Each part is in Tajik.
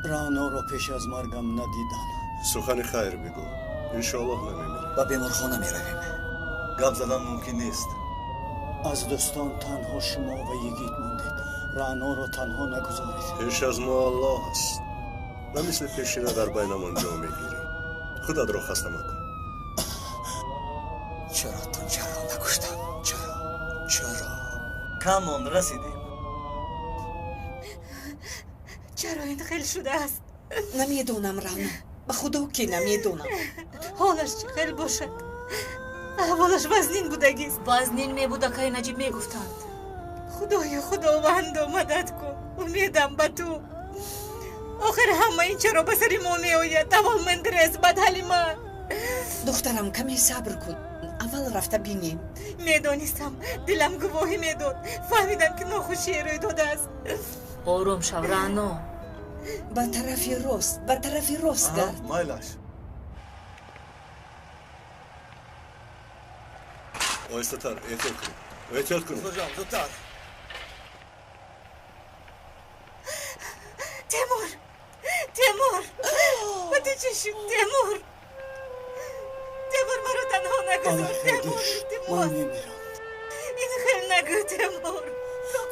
Раъноро пеш аз маргам надидам. Сухани хайр бигӯ. Иншоаллоҳ намемирӣ. Ба беморхона меравем. Гап задан мумкин нест. Аз дӯстон танҳо шумо ва йигит мондед. Раъноро танҳо нагузоред. Пеш аз мо Аллоҳ аст. Ба мисли пешина дар байнамон ҷо мегирӣ. Худатро хаста макун. Чаро Тунҷарро накуштам? Чаро? Чаро? Камон, расидем. Чаро ин хел шудааст? Намедонам, Рано. Ба худо ки намедонам. Ҳолаш чӣ хел бошад? Аҳволаш вазнин будагист. Вазнин мебуд, акай Наҷиб мегуфтанд. Худоё, худовандо, мадад кун. Умедам ба ту. Охир ҳама ин чаро ба сари мо меояд? Аввал Мендрес, баъд Ҳалима. Духтарам, каме сабр кун. Аввал рафта бинем. Медонистам, дилам гувоҳӣ медод. Фаҳмидам, ки нохушие рӯй додааст. Ором шав, Рано. Ба тарафи рост, ба тарафи рост гард. Майлаш. Оҳистатар, эҳтиёт кунед. Эҳтиёт кунед. Устодҷон, зудтар. Темур! Темур! Ба ту чӣ шуд, Темур? Темур, маро танҳо нагузор, Темур, илтимос. Ман мемирам. Ин хел нагӯ, Темур.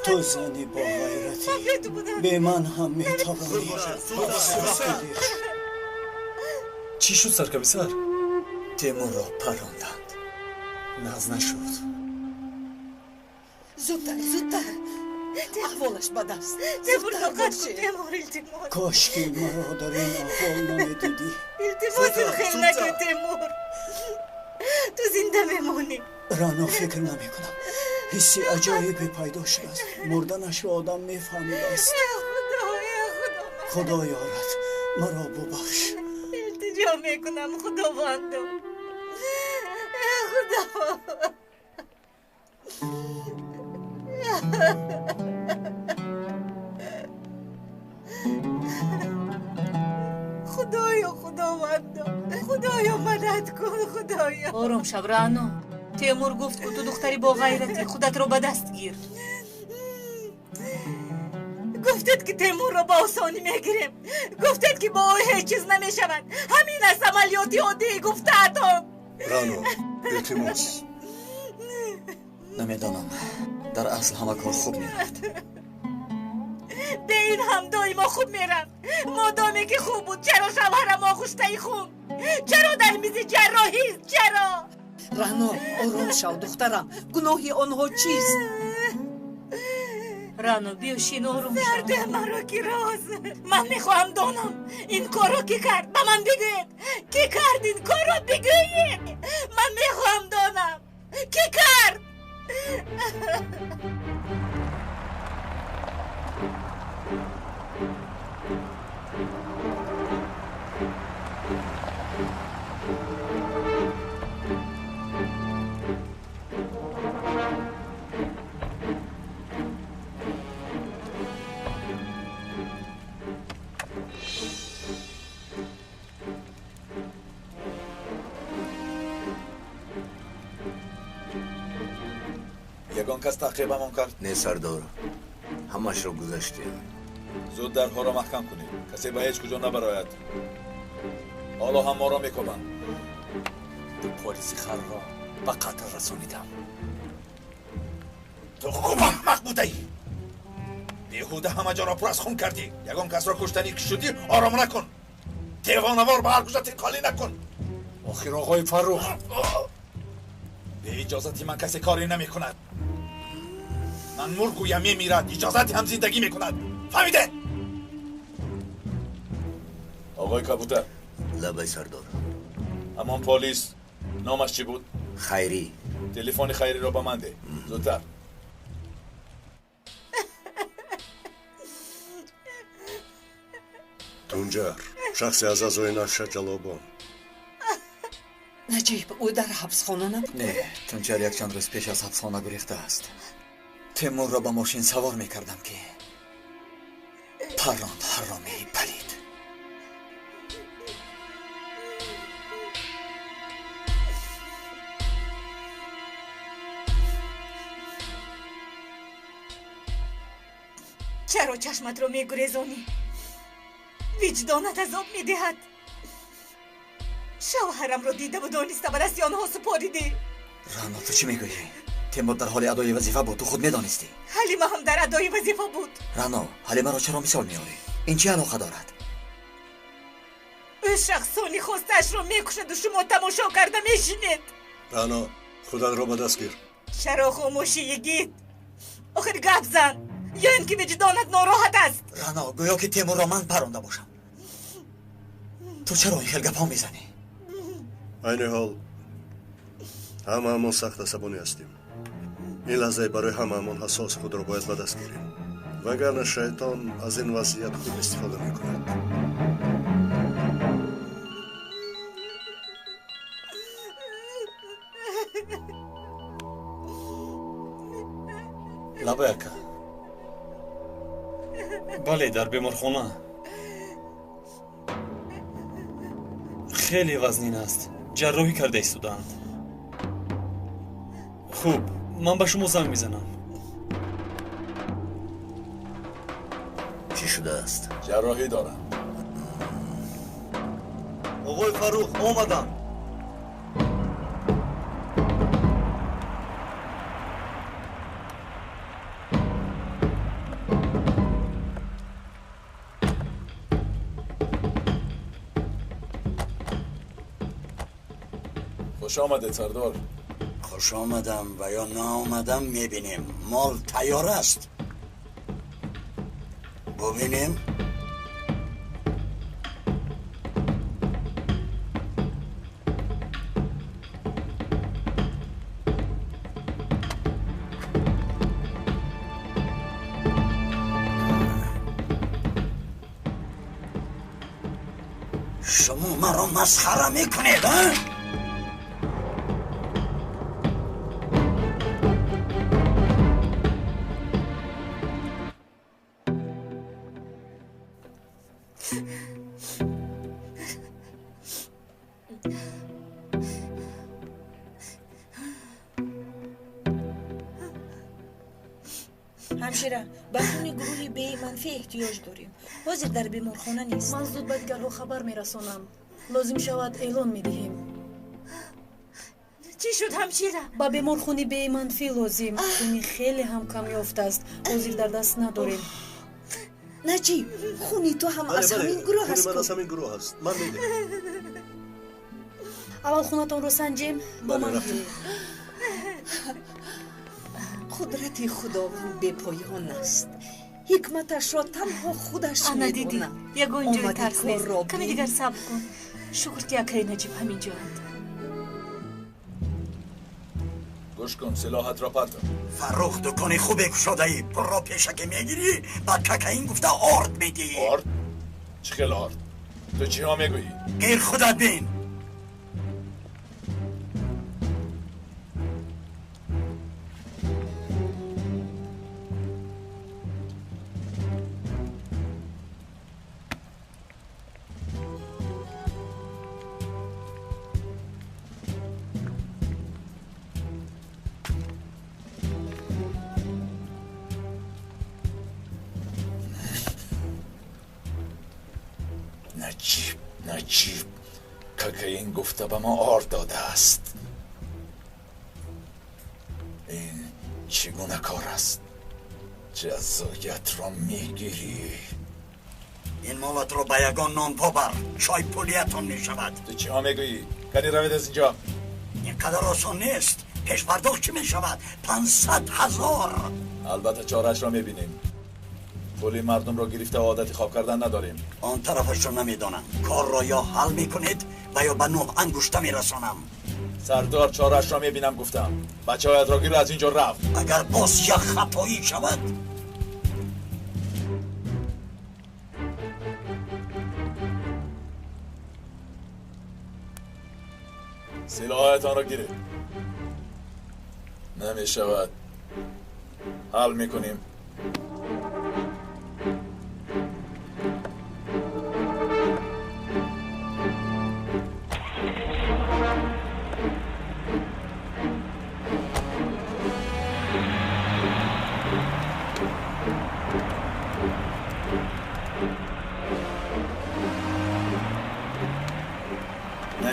Ту зани боғайратӣ. Бе ман ҳам метавонӣ. Чӣ шуд, саркомиссар? Темурро паронданд. Нағз нашуд. Зудтар, зудтар. Аҳволаш бад аст. Темур, тоқат кун, Темур, илтимос. Кошки маро дар ин аҳвол намедидӣ. Илтимос, ин хел нагӯ, Темур. Ту зинда мемонӣ. Рано, фикр намекунам. Ҳисси аҷоибе пайдо шудааст. Мурданашро одам мефаҳмидааст. Худо ёрад, маро бубахш. Илтиҷо мекунам, Худовандо. Худо. Худоё, Худовандо, Худоё, мадад кун, Худоё. Ором шав, Рано. Темур гуфт, ку ту духтари боғайратӣ, худатро ба даст гир. Гуфтед, ки Темурро ба осонӣ мегирем. Гуфтед, ки бо ӯ ҳеҷ чиз намешавад. Ҳамин аст амалиёти оддии гуфтаатон. Рано, илтимос. Намедонам, дар асл ҳама кор хуб мерафт. Бе ин ҳам доимо хуб мерафт. Модоме ки хуб буд, чаро шавҳарам оғуштаи хун? Чаро дар мизи ҷарроҳист? Чаро? Рано, ором шав, духтарам. Гуноҳи онҳо чист? Рано, биёшин, ором шав. Дарде маро ки роз. Ман мехоҳам донам, ин корро кӣ кард? Ба ман бигӯед, кӣ кард ин корро? Бигӯед. Ман мехоҳам донам, кӣ кард? Ягон кас таъқибамон кард? Не, сардор, ҳамашро гузаштем. Зуд дарҳоро маҳкам кунед, касе ба ҳеҷ куҷо набарояд. Ҳоло ҳам моро мекобанд. Ду полиси харро ба қатл расонидам. Ту хуб аҳмақ будаӣ. Беҳуда ҳама ҷоро пур аз хун кардӣ. Ягон касро куштанӣ ки шудӣ, ором накун. Девонавор ба ҳар куҷо тинқолӣ накун. Охир оғои Фаррух. Бе иҷозати ман касе коре намекунад. Ман мургӯям мемирад, иҷозати ҳам зиндагӣ мекунад. Фаҳмиде? Оғои Кабутар. Лабай, сардор. Ҳамон полис номаш чӣ буд? Хайрӣ. Телефони Хайриро ба ман деҳ. Зудтар. Тунҷар, шахсе аз аъзои наша Ҷалобон. Наҷиб, ӯ дар ҳабсхона набуд? Не, Тунҷар якчанд рӯз пеш аз ҳабсхона гурехтааст. Темурро ба мошин савор мекардам, ки парронд ҳаромии палид. Чаро чашматро мегурезонӣ? Виҷдонат азоб медиҳад. Шавҳарамро дидаву дониста ба дасти онҳо супоридӣ. Рано, ту чӣ мегӯӣ? Темур дар ҳоли адои вазифа буд, ту худ медонистӣ. Ҳалима ҳам дар адои вазифа буд. Рано, Ҳалимаро чаро мисол меорӣ? Ин чӣ алоқа дорад? Ӯ шахсони хостаашро мекушаду шумо тамошо карда мешинед. Рано, худатро ба даст гир. Чаро хомӯшӣ, йигит? Охир гап зан, ё ин ки виҷдонат нороҳат аст? Рано, гӯё ки Темурро ман паронда бошам. Ту чаро ин хел гапҳо мезанӣ? Айни ҳол ҳамаамон сахт асабонӣ ҳастем. Ин лаҳзаи барои ҳамаамон ҳассос, худро бояд ба даст гирем, вагарна шайтон аз ин вазъият хуб истифода мекунад. Лабай ака. Бале, дар беморхона. Хеле вазнин аст. Ҷарроҳӣ карда истодаанд. Хуб, ман ба шумо занг мезанам. Чӣ шудааст? Ҷарроҳӣ дорам. Оғои Фаррух, омадам. Хуш омадед, сардор. Хуш омадам ва ё наомадам мебинем. Мол тайёр аст. Бубинем. Шумо маро масхара мекунед, а? Ҳамшира, ба хуни гурӯҳи Б манфӣ эҳтиёҷ дорем. Ҳозир дар беморхона нест. Ман зуд ба дигарҳо хабар мерасонам. Лозим шавад эълон медиҳем. Чӣ шуд, ҳамшира? Ба бемор хуни Б манфӣ лозим. Хуни хеле ҳам камёфт аст. Ҳозир дар даст надорем. Наҷиб, хуни ту ҳам аз ҳамин гурӯҳ аст. Хуни ман аз ҳамин гурӯҳ аст. Ман медиҳам. Аввал хунатонро санҷем. Бо ман биёед. Қудрати Худованд бепоён аст. Ҳикматашро танҳо худаш Ана дидӣ, медонад. Ягон ҷои Омади тарс нест. корро Каме бин. дигар сабр кун. Шукр, ки акаи Наҷиб ҳамин ҷоанд. Гӯш кун, силоҳатро партов. Фаррух, дукони хубе кушодаӣ. Пулро пешакӣ мегирӣ, баъд кокаин гуфта орд медиҳӣ. Орд? Чӣ хел орд? Ту чиҳо мегӯӣ? Гир худат бин. Наҷиб, Наҷиб кокаин гуфта ба мо орд додааст. Ин чӣ гуна кор аст? Ҷазоятро мегирӣ. Ин молатро ба ягон нонпо бар, чой пулиятон мешавад. Ту чиҳо мегӯӣ? Кани равед аз инҷо. Ин қадар осон нест. Пешпардохт чӣ мешавад? 500 000. Албатта, чораашро мебинем. Пули мардумро гирифта одати хоб кардан надорем. Он тарафашро намедонам. Корро ё ҳал мекунед ва ё ба нӯҳ ангушта мерасонам. Сардор, чораашро мебинам, гуфтам. Бачаҳоятро гиру аз ин ҷо рафт. Агар боз як хатоӣ шавад. Силоҳҳоятонро гиред. Намешавад, ҳал мекунем.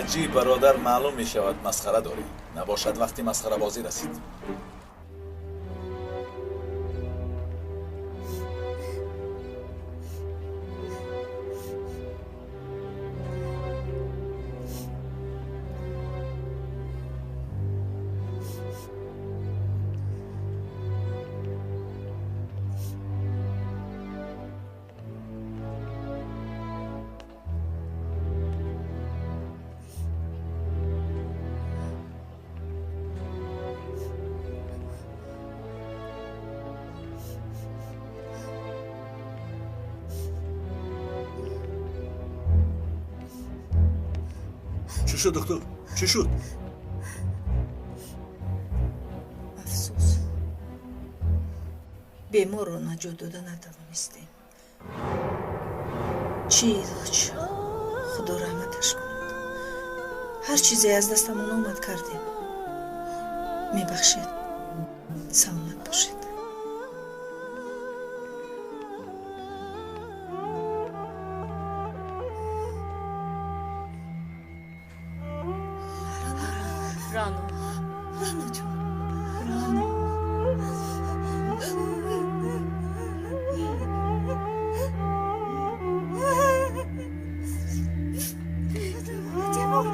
Аҷиб бародар, маълум мешавад масхара дорӣ. Набошад вақти масхарабозӣ расид. Чӣ шуд, доктор? Чӣ шуд? Афсӯс, беморро наҷот дода натавонистем. Чӣ илоҷ? Худо раҳматаш кунад. Ҳар чизе аз дастамон омад кардем. Мебахшед, саломат бошед. Рано. Рано ҷон. Рано. Темур.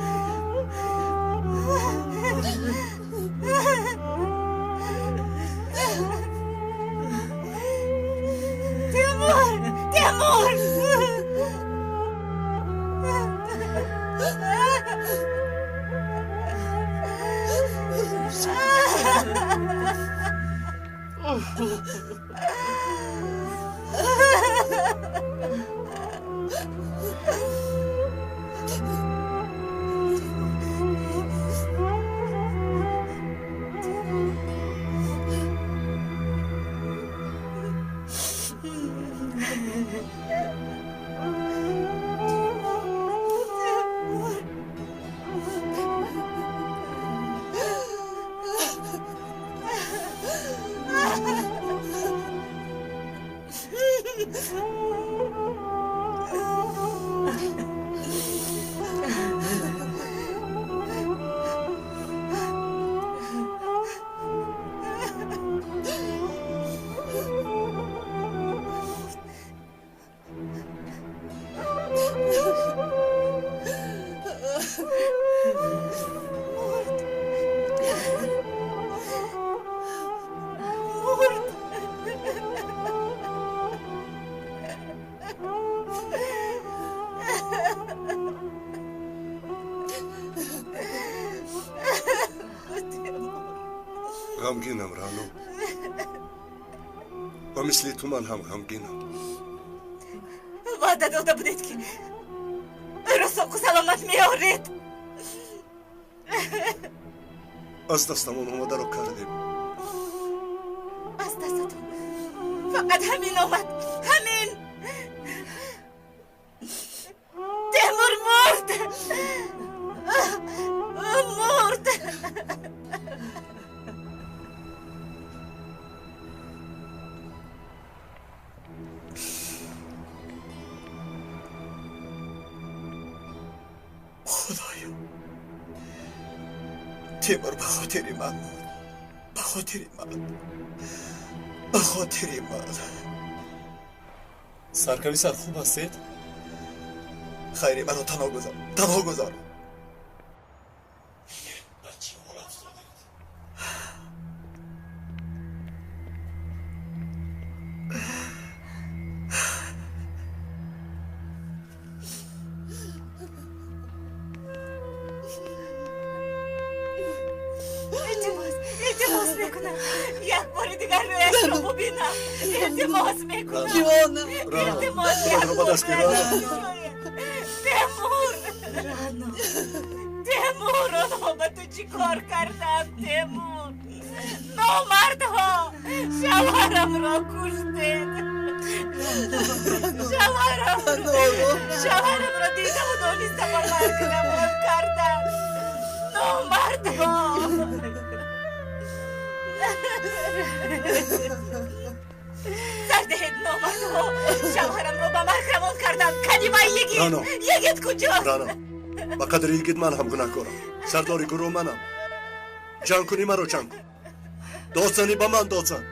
Темур. Темур. Ғамгинам, Рано. Ба мисли ту ман ҳам ғамгинам. Ваъда дода будед, ки ӯро соқу саломат меоред. Аз дастамон омадаро кардем. Аз дастатон фақат ҳамин омад, ҳамин. Темур мурд, ӯ мурд. Худоё, Темур ба хотири ман мурд. Ба хотири ман, ба хотири ман. Саркависар, хуб ҳастед? Хайри, маро танҳо гузор, танҳо гузор. Ба чӣ ҳол афтодед? Илтимос, илтимос мекунам, як бори дигар рӯяшро бубинам. Илтимос мекунам. Ҷонам. Илтимос, Худро ба даст гир, Рано. Темур. Рано. Темур, онҳо ба ту чӣ кор карданд, Темур? Номардҳо, шавҳарамро куштед. Шавҳарамро дидаву дониста ба марг равон карданд. Номардҳо. Сар диҳед, номардҳо, шавҳарамро ба марг равон карданд. Кани вай йигит? Рано. Йигит куҷост? Рано. Ба қадри йигит ман ҳам гунаҳкорам. Сардори гурӯҳ манам. Ҷанг кунӣ маро ҷанг кун. Дод занӣ ба ман дод зан.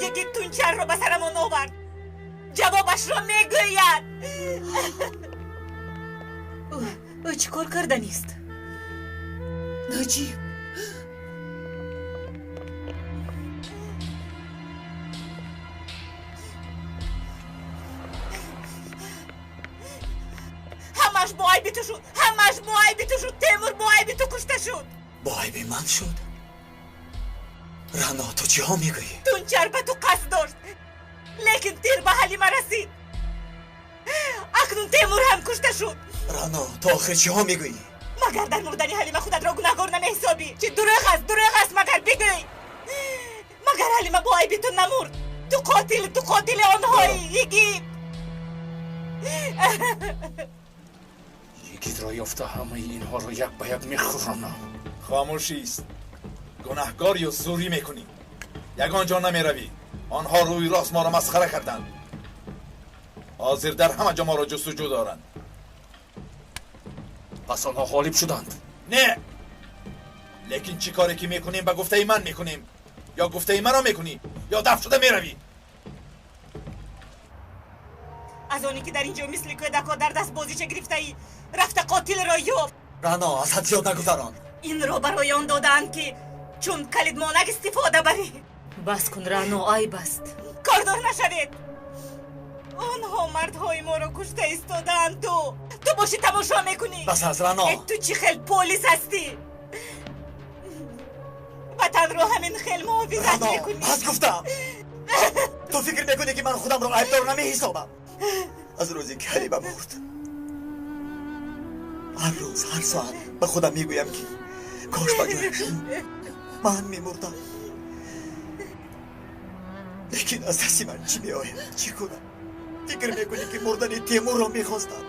Йигит Тунчарро ба сарамон овард. Ҷавобашро мегӯяд. Ӯ чӣ кор карданист? Наҷиб, ҳамаш бо айби ту шуд. Ҳамаш бо айби ту шуд. Темур бо айби ту кушта шуд. Бо айби ман шуд? Рано, ту чиҳо мегӯӣ? Тунчар ба ту қасд дошт, лекин тир ба Ҳалима расид. Акнун Темур ҳам кушта шуд. Рано, ту охир чиҳо мегӯӣ? Магар дар мурдани Ҳалима худатро гунаҳгор намеҳисобӣ? Чӣ дурӯғ аст, дурӯғ аст, магар бигӯй. Магар Ҳалима бо айби ту намурд? Ту қотил, ту қотили онҳоӣ, йигит. Йигитро ёфта ҳамаи инҳоро як ба як мехӯронам. Хомӯшист. Гунаҳгорию зӯрӣ мекунӣ. Ягон ҷо намеравӣ. Онҳо рӯи рост моро масхара карданд. Ҳозир дар ҳама ҷо моро ҷустуҷӯ доранд. Пас онҳо ғолиб шуданд? Не, лекин чӣ коре ки мекунем ба гуфтаи ман мекунем. Ё гуфтаи маро мекунӣ, ё дафт шуда меравӣ. Аз оне ки дар ин ҷо мисли кӯдакҳо дар даст бозича гирифтаӣ, рафта қотилро ёфт. Рано, аз ҳад зиёд нагузарон. Инро барои он додаанд, ки чун калидмонак истифода барӣ. Бас кун, Рано, айб аст. Кордор нашавед. Онҳо мардҳои моро кушта истодаанд. Ту бошӣ тамошо мекунӣ. Бас аз, Рано. Ту чӣ хел полис ҳастӣ? Ватанро ҳамин хел муҳофизат мекунӣ? Бас гуфтам. Ту фикр мекунӣ, ки ман худамро айбдор намеҳисобам? Аз рӯзе ки Ҳалима мурд, ҳар рӯз, ҳар соат ба худам мегӯям, ки кош ба ҷояш ман мемурдам. Лекин аз дасти ман чӣ меояд? Чӣ кунам? Фикр мекунӣ, ки мурдани Темурро мехостам?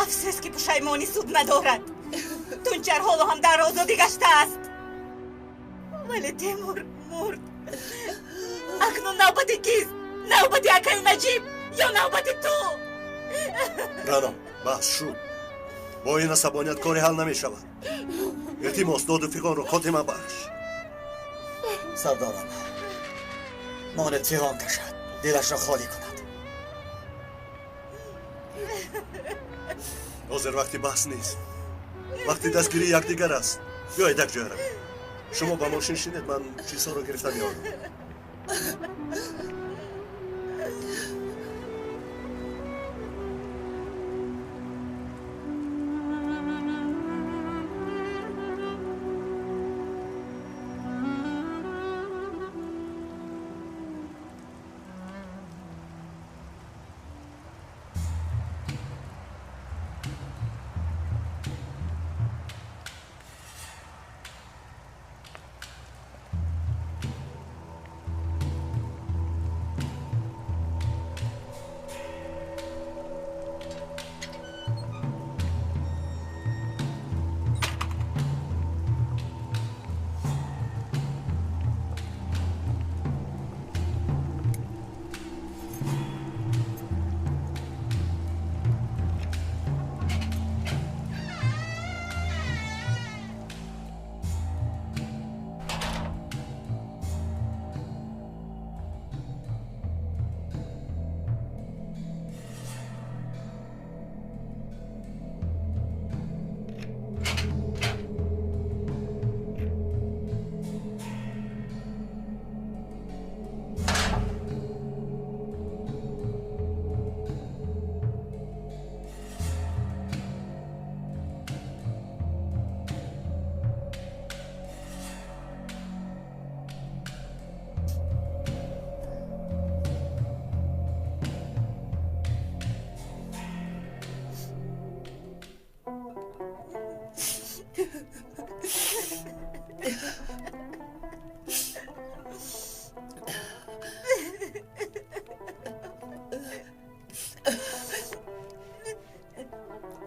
Афсӯс, ки пушаймонӣ суд надорад. Тунчар ҳоло ҳам дар озодӣ гаштааст, вале Темур мурд. Акнун навбати кист? Навбати акаи Наҷиб ё навбати ту? Рано, баҳс шуд. Бо ин асабоният коре ҳал намешавад. Илтимос, доду фиғонро хотима бахш. Сардорам, монед фиғон кашад, дилашро холӣ кунад. Ҳозир вақти баҳс нест, вақти дастгирии якдигар аст. Биёед як ҷоя равем. Шумо ба мошин шинед, ман чизҳоро гирифта меорам.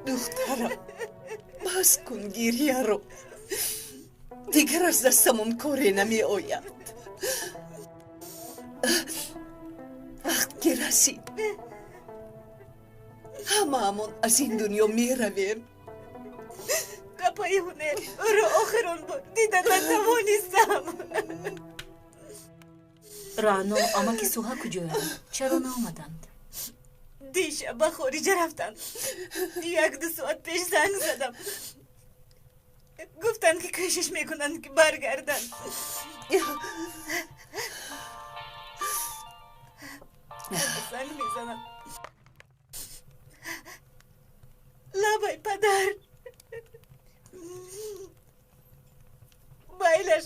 Духтарам, бас кун гирьяро. Дигар аз дастамон коре намеояд. Вақт ки расид, Ҳамаамон аз ин дунё меравем. Апаи Ҳунер, ӯро охирон бор дида натавонистам. Раъно, амаки Суҳа куҷоянд? Чаро наомаданд? Дишаб ба хориҷа рафтанд. 1-2 соат пеш занг задам. Гуфтанд, ки кӯшиш мекунанд, ки баргарданд. Занг мезанам. Лабай, падар. Майлаш.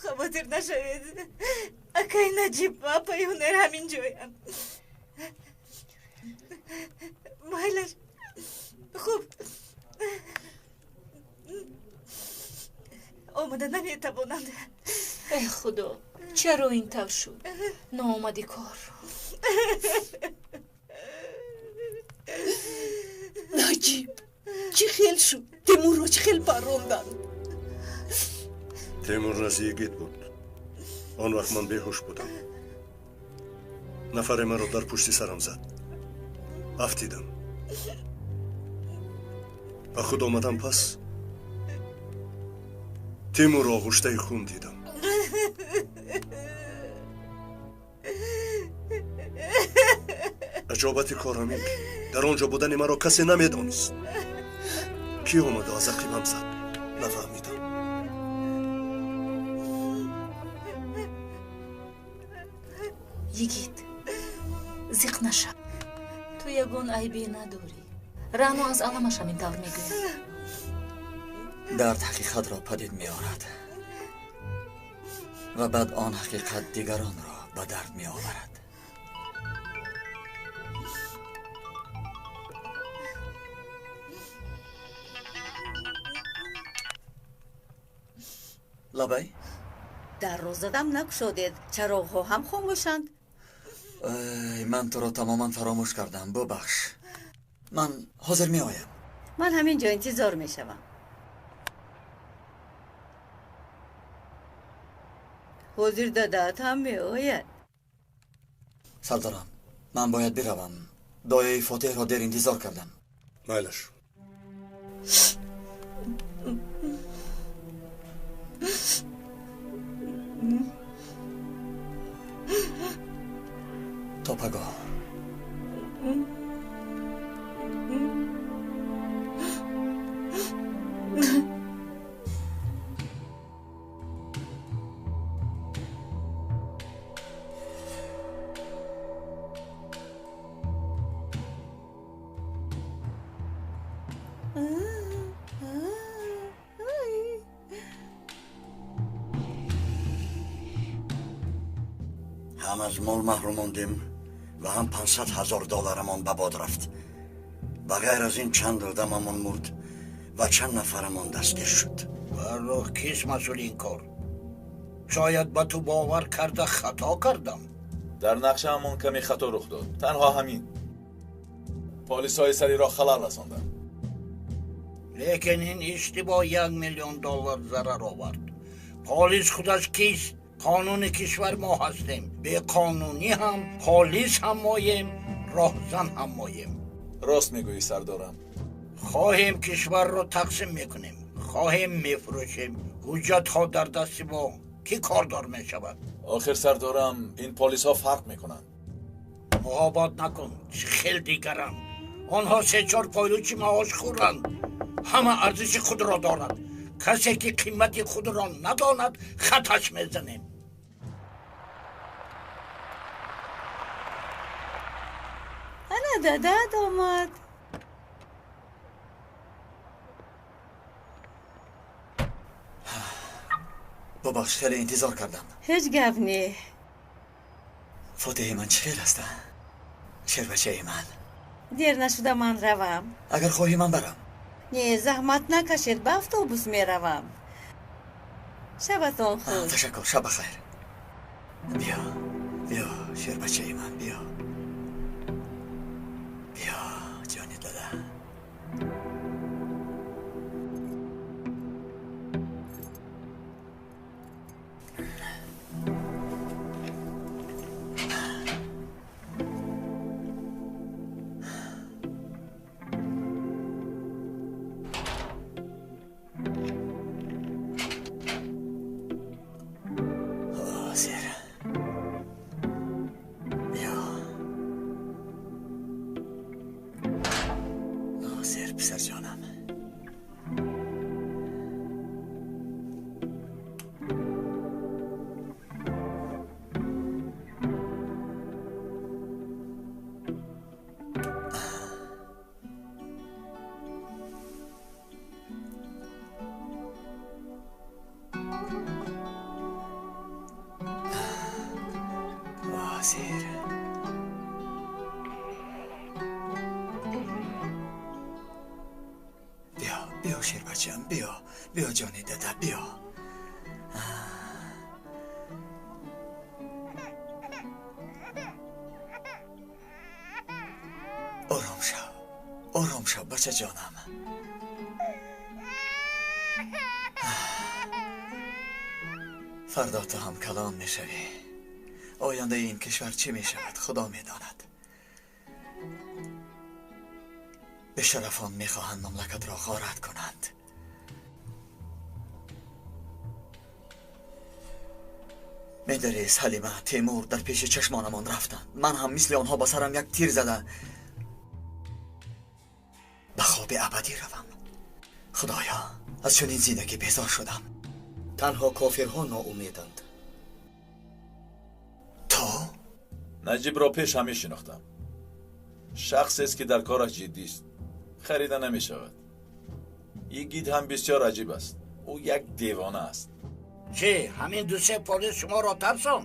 Хавотир нашавед. Акай Наҷиб ва апаи Ҳунер ҳамин ҷоянд. Майлаш. Хуб. Омада наметавонанд. Эй Худо, чаро ин тавр шуд? Ноомади кор. Наҷиб, чӣ хел шуд? Темурро чӣ хел парронданд? Темур назди Йигит буд. Он вақт ман беҳуш будам. Нафаре маро дар пушти сарам зад. Афтидам. Ба худ омадам пас Темурро оғуштаи хун дидам. Аҷобати кор ҳамин ки дар он ҷо будани маро касе намедонист. Кӣ омаду аз ақибам зад, нафаҳмидам. Йигит, зиқ нашав. Ту ягон айбе надорӣ. Раъно аз аламаш ҳамин тавр мегӯяд. Дард ҳақиқатро падид меорад ва баъд он ҳақиқат дигаронро ба дард меоварад. Лабай? Дарро задам накушодед, чароғҳо ҳам хомӯшанд. Ман туро тамоман фаромӯш кардам, бубахш. Ман ҳозир меоям. Ман ҳамин ҷо интизор мешавам. Ҳозир дадаат ҳам меояд. Сардорам, ман бояд биравам. Дояи Фотеҳро дер интизор кардам. Майлаш. То пагоҳ. Ҳам аз мол маҳрум мондем ва ҳам 500,000 долларамон ба бод рафт. Ба ғайр аз ин чанд одамамон мурд ва чанд нафарамон дастгир шуд. Фаррух, кист масъули ин кор? Шояд ба ту бовар карда хато кардам. Дар нақшаамон каме хато рух дод. Танҳо ҳамин. Полисҳои сари роҳ халал расонданд. Лекин ин иштибоҳ 1 миллион доллар зарар овард. Полис худаш кист? Қонуни кишвар мо ҳастем. Беқонунӣ ҳам, полис ҳам моем, роҳзан ҳам моем. Рост мегӯӣ, сардорам. Хоҳем кишварро тақсим мекунем, хоҳем мефурӯшем. Ҳуҷҷатҳо дар дасти мо. Кӣ кордор мешавад? Охир сардорам, ин полисҳо фарқ мекунанд. Муҳобот накун, хел дигаранд. Онҳо 3-4 пойлучи маош хӯранд. Ҳама арзиши худро дорад. Касе ки қимати худро надонад, хаташ мезанем. Ана дадаат омад. Бубахш, хеле интизор кардам. Ҳеҷ гап не. Фотеҳи ман чӣ хел аст? Шербачаи ман. Дер нашуда ман равам. Агар хоҳӣ ман барам. Не, заҳмат накашед, ба автобус меравам. Шабатон хуш. Ташаккур, шаб бахайр. Биё, биё, шербачаи ман, биё. Биё, ҷони дада. Писарҷонам. Бачаҷонам. Фардо ту ҳам калон мешавӣ. Ояндаи ин кишвар чӣ мешавад, Худо медонад. Бешарафон мехоҳанд мамлакатро ғорат кунанд. Медарес, Ҳалима, Темур дар пеши чашмонамон рафтанд. Ман ҳам мисли онҳо ба сарам як тир зада ба хоби абадӣ равам. Худоё, аз чунин зиндагӣ безор шудам. Танҳо кофирҳо ноумеданд. То? Наҷибро пеш ҳам мешинохтам. Шахсест ки дар кораш ҷиддист, харида намешавад. Игид ҳам бисёр аҷиб аст. Ӯ як девона аст. Чӣ, ҳамин ду-се полис шуморо тарсон?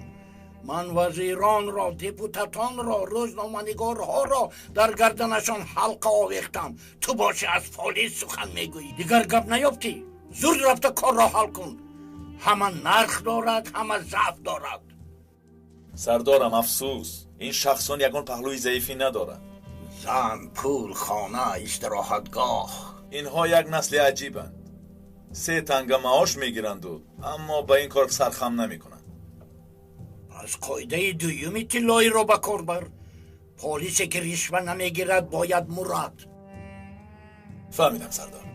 Ман вазиронро, депутатонро, рӯзноманигорҳоро дар гарданашон ҳалқа овехтам. Ту бошӣ аз полис сухан мегӯӣ. Дигар гап наёфтӣ. Зуд рафта корро ҳал кун. Ҳама нарх дорад, ҳама заъф дорад. Сардорам, афсӯс, ин шахсон ягон паҳлӯи заифӣ надоранд. Зан, пул, хона, истироҳатгоҳ. Инҳо як насли аҷибанд. Се танга маош мегиранду, аммо ба ин кор сархам намекунанд. Аз қоидаи дуюми тиллоиро ба кор бар. Полисе ки ришва намегирад, бояд мурад. Фаҳмидам, сардор.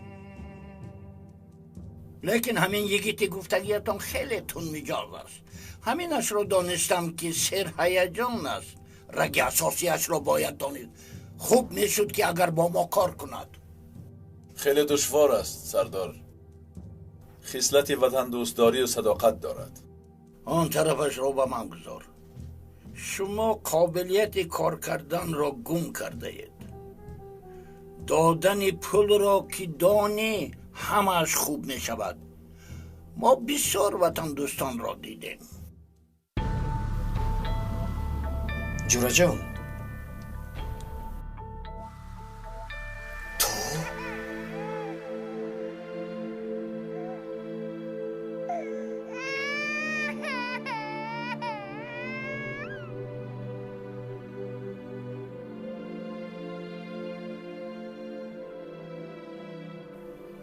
Лекин ҳамин йигити гуфтагиятон хеле тунмиҷоз аст. Ҳаминашро донистам ки серҳаяҷон аст. Раги асосияшро бояд донист. Хуб мешуд ки агар бо мо кор кунад. Хеле душвор аст, сардор. Хислати ватандӯстдорию садоқат дорад. Он тарафашро ба ман гузор. Шумо қобилияти кор карданро гум кардаед. Додани пулро ки донӣ, ҳамааш хуб мешавад. Мо бисёр ватандӯстонро дидем. Ҷураҷон, ту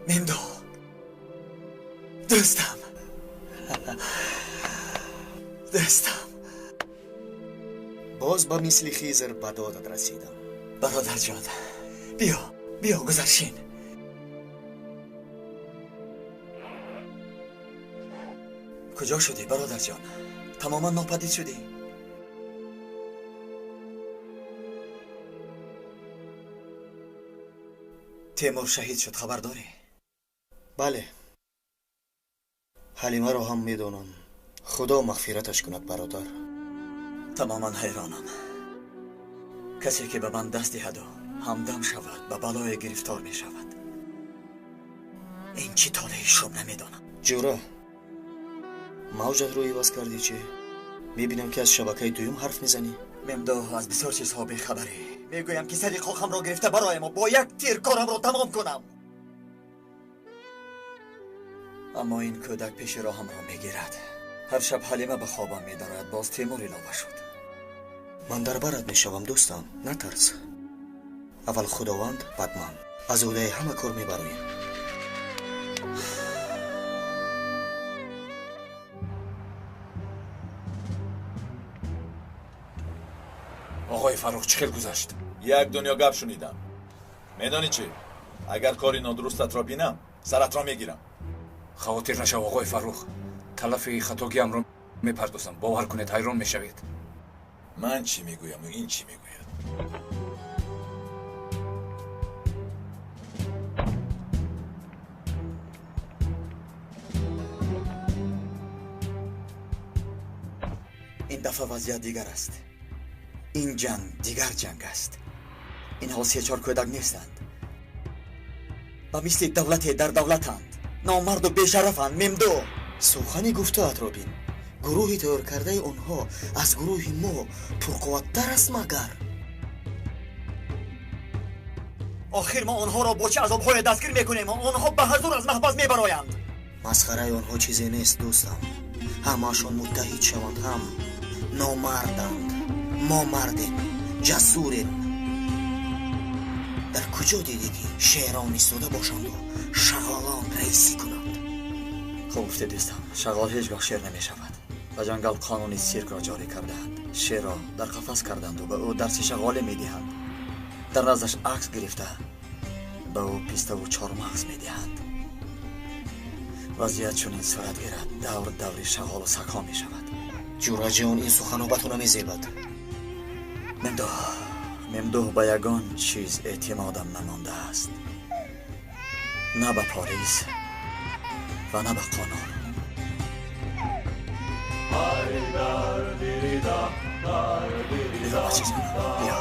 Мемдо, дӯстам, дӯстам. Боз ба мисли Хизр ба додат расидам. Бародарҷон, биё, биё, гузаршин. Куҷо шудӣ, бародарҷон? Тамоман нопадид шудӣ. Темур шаҳид шуд, хабар дорӣ? Бале, Ҳалимаро ҳам медонам. Худо мағфираташ кунад, бародар. Тамоман ҳайронам. Касе ки ба ман даст диҳаду ҳамдам шавад, ба балое гирифтор мешавад. Ин чӣ толеи шум намедонам. Ҷура, мавҷатро иваз кардӣ чӣ? Мебинам ки аз шабакаи дуюм ҳарф мезанӣ. Мемдо, аз бисёр чизҳо бехабарӣ. Мегӯям ки сари қоқамро гирифта барояму бо як тир корамро тамом кунам. Аммо ин кӯдак пеши роҳамро мегирад. Ҳар шаб Ҳалима ба хобам медорад, боз Темур илова шуд. Ман дар барат мешавам, дӯстам, натарс. Аввал Худованд, баъд ман. Аз ӯҳдаи ҳама кор мебароем. Оғои Фаррух, чӣ хел гузашт? Як дунё гап шунидам. Медонӣ чӣ? Агар кори нодурустатро бинам, саратро мегирам. Хавотир нашав, оғои Фаррух. Талафи хатогиамро мепардозам. Бовар кунед, ҳайрон мешавед. Ман чӣ мегӯяму ин чӣ мегӯяд? Ин дафъа вазъият дигар аст. Ин ҷанг дигар ҷанг аст. Инҳо се-чор кӯдак нестанд. Ба мисли давлате дар давлатанд. Номарду бешарафанд, Мемдо. Сухани гуфтаат, Робин. Гурӯҳи тайёркардаи онҳо аз гурӯҳи мо пурқувваттар аст магар? Охир мо онҳоро бо чӣ азобҳое дастгир мекунем? Онҳо ба ҳазур аз маҳбас мебароянд. Масхараи онҳо чизе нест, дӯстам. Ҳамаашон муттаҳид шаванд ҳам номарданд. Мо мардем, ҷасурем. Дар куҷо дидӣ ки шерон истода бошанду шағолон раисӣ кунанд? Хуб гуфтӣ, дӯстам. Шағол ҳеҷ гоҳ шер намешавад. Ба ҷангал қонуни сиркро ҷорӣ кардаанд. Шерро дар қафас карданду ба ӯ дарси шағоле медиҳанд. Дар наздаш акс гирифта ба ӯ пиставу чормағз медиҳанд. Вазъият чунин сурат гирад, давр даври шағолу сагҳо мешавад. Ҷураҷон, ин суханҳо ба ту намезебад. Мемдуҳ, ба ягон чиз эътимодам намондааст. На ба полис ва на ба қонун. Биё, бачаҷон, биё.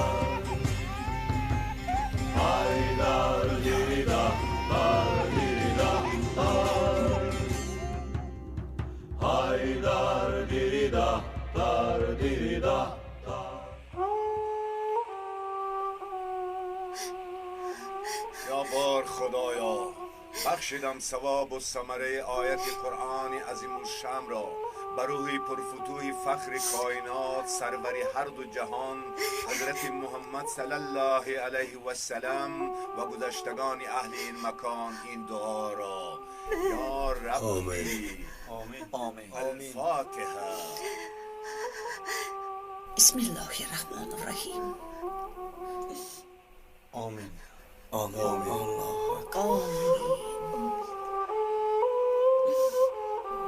یا بار خدایا، بخشیدم ثواب و ثمره آیت قرآن عظیم الشأن را بر روح پرفتوح فخر کائنات، سرور هر دو جهان، حضرت محمد صلی الله علیه و سلم و گذشتگان اهل این مکان این دعا را. یا ربی. آمین. آمین. الفاتحه. بسم الله الرحمن الرحیم. آمین. آمین. الله اکبر.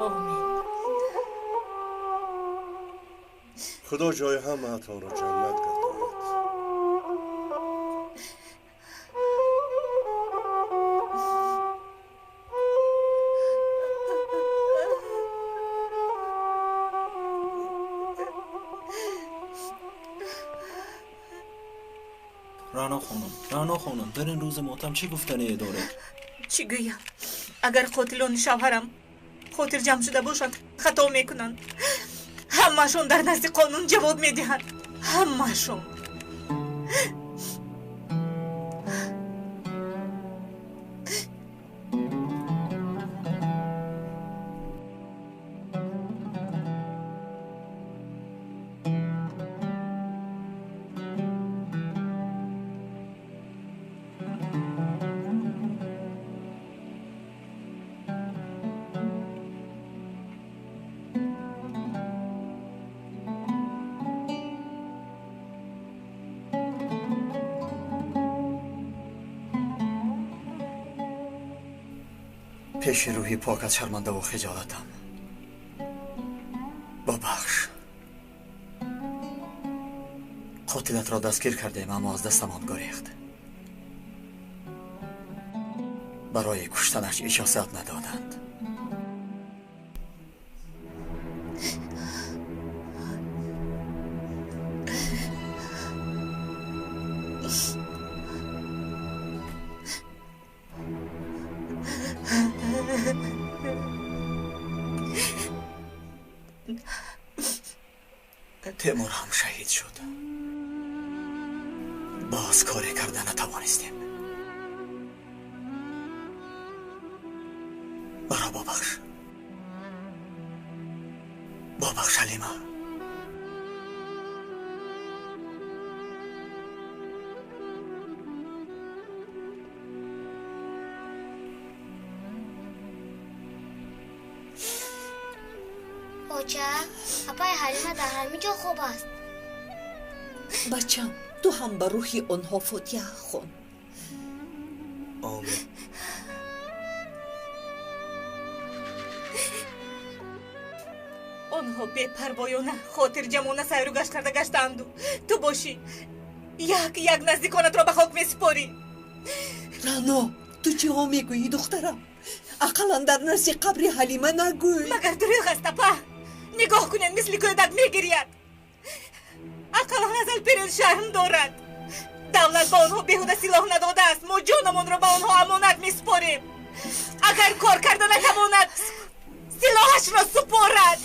آمین. خدا جای همه‌تان را جنت گرداند. رعنا خانم، رعنا خانم، در این روز ماتم چه گفتنی دارید؟ چی گویم؟ اگر قاتلان شوهرم خاطر جمع شده باشند خطا میکنند. ҳамаашон дар назди қонун ҷавоб медиҳанд. Ҳамаашон. Пеши рӯҳи покат шармандаву хиҷолатам. Бубахш. Қотилатро дастгир кардем, аммо аз дастамон гурехт. Барои куштанаш иҷозат надоданд. Темур ҳам шаҳид шуд. Боз коре карда натавонистем. Маро бубахш. Бубахш, Ҳалима. Оча, апаи Ҳалима дар ҳамин ҷо хоб аст. Бачам, ту ҳам ба рӯҳи онҳо фотиҳа хон. Омин. Онҳо бепарвоёна хотирҷамона сайру гашт карда гаштаанду ту бошӣ як як наздиконатро ба хок месупорӣ. Рано, ту чиҳо мегӯӣ, духтарам? Ақаллан дар назди қабри Ҳалима нагӯй. Магар дурӯғ аст, апа? Нигоҳ кунед, мисли кӯдак мегирияд. Алперин шарм дорад. Давлат ба онҳо беҳуда силоҳ надодааст. Мо ҷонамонро ба онҳо амонат месупорем. Агар кор карда натавонад, силоҳашро супорад.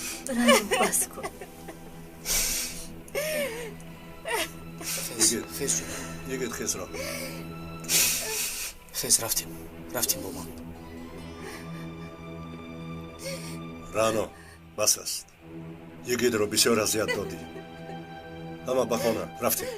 Бас кун. Йигит, хезро. Хез, рафтем. Рафтем бо ман. Рано, бас аст. Йигитро бисёр азият додӣ. Ҳама ба хона, рафтем.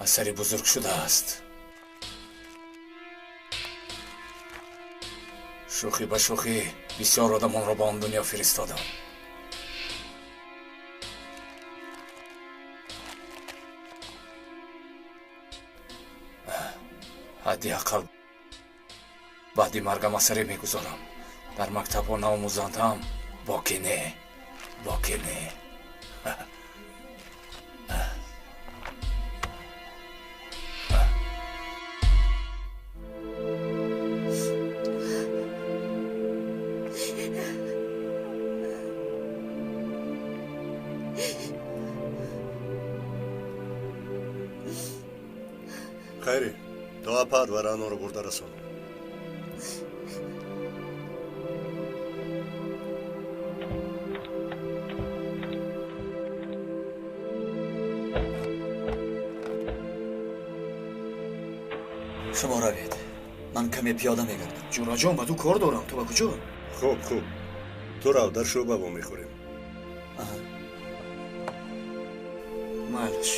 Асари бузург шудааст. Шӯхӣ ба шӯхӣ бисёр одамонро ба он дунё фиристодам. Ҳадди ақал баъди маргам асаре мегузорам. Дар мактабҳо наомӯзанд ҳам, боке не, боке не. Хайри, то апад ва Раноро бурда расон. Шумо равед, ман каме пиёда мегардам. Ҷураҷон, ба ту кор дорам. Ту ба куҷо? Хуб, хуб, ту рав, дар шӯъба вомехӯрем. Майлаш.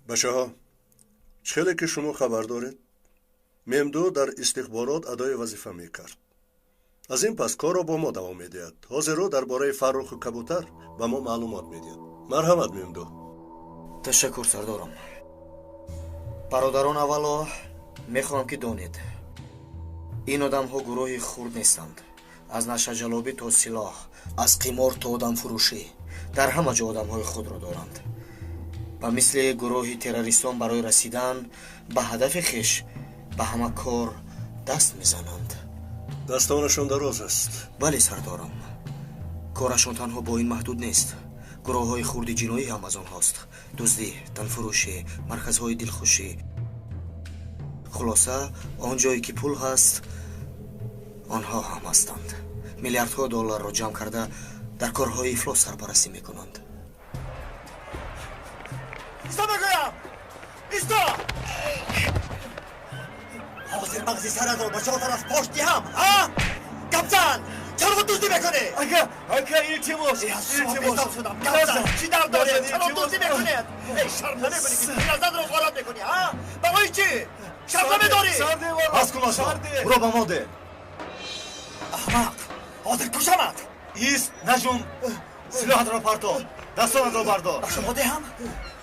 Бачаҳо, чӣ хеле ки шумо хабар доред, Мемду дар истихборот адои вазифа мекард. Аз ин пас корро бо мо давом медиҳад. Ҳозир ӯ дар бораи Фарруху кабутар ба мо маълумот медиҳад. Марҳамат, Мемду. Ташаккур, сардорам. Бародарон, аввало мехоҳам ки донед, ин одамҳо гурӯҳи хурд нестанд. Аз нашаҷалобӣ то силоҳ, аз қимор то одамфурӯшӣ, дар ҳама ҷо одамҳои худро доранд. Ба мисли гурӯҳи террористон барои расидан ба ҳадафи хеш ба ҳама кор даст мезананд. Дастонашон дароз аст. Бале, сардорам. Корашон танҳо бо ин маҳдуд нест. Гурӯҳҳои хурди ҷиноӣ ҳам аз онҳост. Дуздӣ, танфурӯшӣ, марказҳои дилхушӣ. Хулоса, он ҷое ки пул ҳаст, онҳо ҳам ҳастанд. Миллиардҳо долларро ҷамъ карда дар корҳои ифлос сарпарастӣ мекунанд. Исто мегӯям! Исто! Ҳозир Ҳозир мағзи саратро ба чор тараф пош диҳам, ҳа? Гап зан! Чаро дуздӣ мекунӣ? Ака, ака, илтимос, илтимос. Шудам. Гап зан! Чӣ дард доред? Чаро дуздӣ мекунед? Эй, шарм намекунӣ ки пиразанро ғорат мекунӣ, ҳа? Барои чӣ? Шарм намедорӣ? Бас кун, Аша. Ӯро ба мо деҳ. Аҳмақ! Ҳозир кушамат! Ист, наҷум. Силоҳатро парто. Дастонатро бардор. Ба шумо диҳам?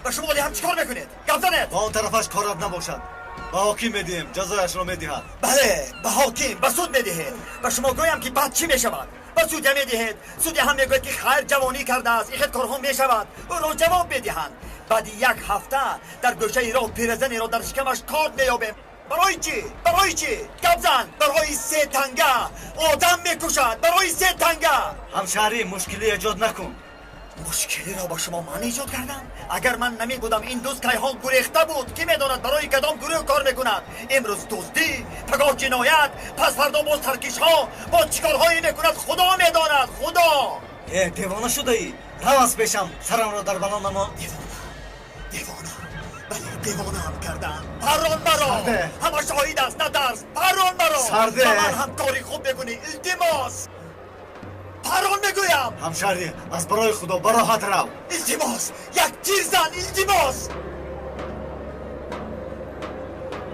Ба шумо диҳам чӣ кор мекунед? Гап занед! Ба он тарафаш корат набошад. Ба ҳоким медиҳем, ҷазояшро медиҳад. Бале, ба ҳоким, ба суд медиҳед. Ба шумо гӯям ки баъд чӣ мешавад? Ба судя медиҳед. Судя ҳам мегӯяд ки хайр ҷавонӣ кардааст, ин хел корҳо мешавад. Ӯро ҷавоб медиҳанд. Баъди як ҳафта дар гӯшаи роҳ пиразанеро дар шикамаш корд меёбем. Барои чӣ? Барои чӣ? Гап зан! Барои се танга одам мекушад. Барои се танга. Ҳамшаҳрӣ, мушкилӣ эҷод накун. Мушкилиро ба шумо ман эҷод кардам? Агар ман намебудам, ин дузд кайҳон гурехта буд. Кӣ медонад барои кадом гурӯҳ кор мекунад? Имрӯз дуздӣ, пагоҳ ҷиноят, пас фардо боз таркишҳо, боз чӣ корҳое мекунад, Худо медонад, Худо! Э, девона шудаӣ? Рав аз пешам, сарамро дар бало намо. Девона, девона, бале, девонаам кардам. Паррон маро! Ҳама шоҳид аст, натарс! Паррон маро! Сарде! Ба ман ҳам кори хуб мекунӣ, илтимос! Паррон мегӯям! Ҳамшаҳрӣ, аз барои Худо ба роҳат рав. Илтимос, як тир зан, илтимос!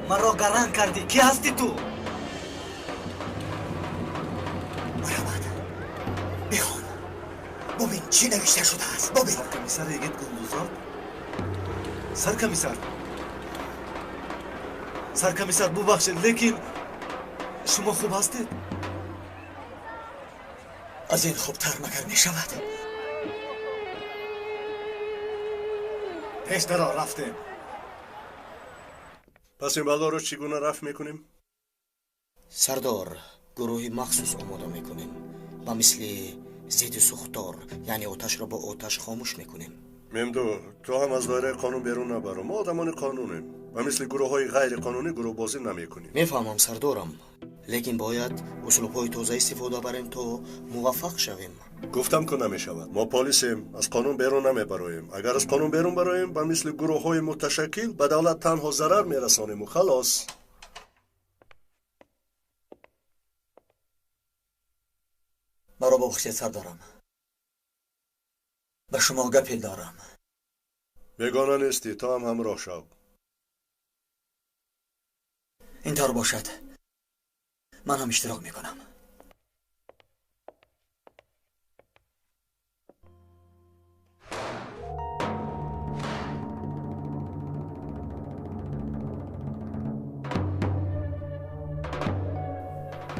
Маро гаранг кардӣ, кӣ ҳастӣ ту? Марҳамат, бихон, бубин чӣ навишта шудааст, бубин. Саркомиссар Йигит Гундузов? Саркомиссар, саркомиссар, бубахшед, лекин шумо хуб ҳастед? Аз ин хубтар магар мешавад? Пеш даро, рафтем. Пас ин балоро чӣ гуна рафт мекунем? Сардор, гурӯҳи махсус омода мекунем. Ба мисли зидди сӯхтор, яъне оташро бо оташ хомӯш мекунем. Мемду, ту ҳам аз доираи қонун берун набаро. Мо одамони қонунем. Ба мисли гурӯҳҳои ғайриқонунӣ гурӯҳбозӣ намекунем. Мефаҳмам, сардорам, лекин бояд услубҳои тоза истифода барем то муваффақ шавем. Гуфтам ку намешавад. Мо полисем, аз қонун берун намебароем. Агар аз қонун берун бароем, ба мисли гурӯҳҳои муташаккил ба давлат танҳо зарар мерасонему халос. Маро бубахшед, сардорам. Ба шумо гапе дорам. Бегона нестӣ, ту ҳам ҳамроҳ шав. Ин тавр бошад, ман ҳам иштирок мекунам.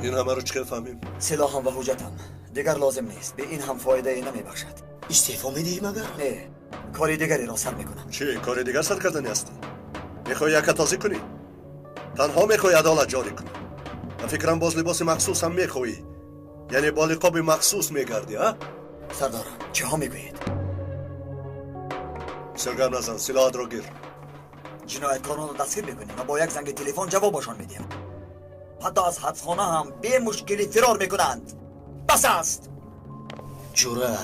Ин ҳамаро чӣ хел фаҳмем? Силоҳам ва ҳуҷҷатам дигар лозим нест. Бе ин ҳам фоидае намебахшад. Истеъфо медиҳӣ магар? Не, кори дигареро сар мекунам. Чӣ кори дигар сар карданӣ ҳастӣ? Мехоҳӣ якатозӣ кунӣ? Танҳо мехоҳӣ адолат ҷорӣ кунӣ? Ба фикрам боз либоси махсус ҳам мехоҳӣ, яъне бо лиқоби махсус мегардӣ, а? Сардорам, чиҳо мегӯед? Бисёр гап назан, силоҳатро гир. Ҷинояткоронро дастгир мекунем ва бо як занги телефон ҷавобашон медиҳем. Ҳатто аз ҳабсхона ҳам бемушкилӣ фирор мекунанд. Бас аст. Ҷура,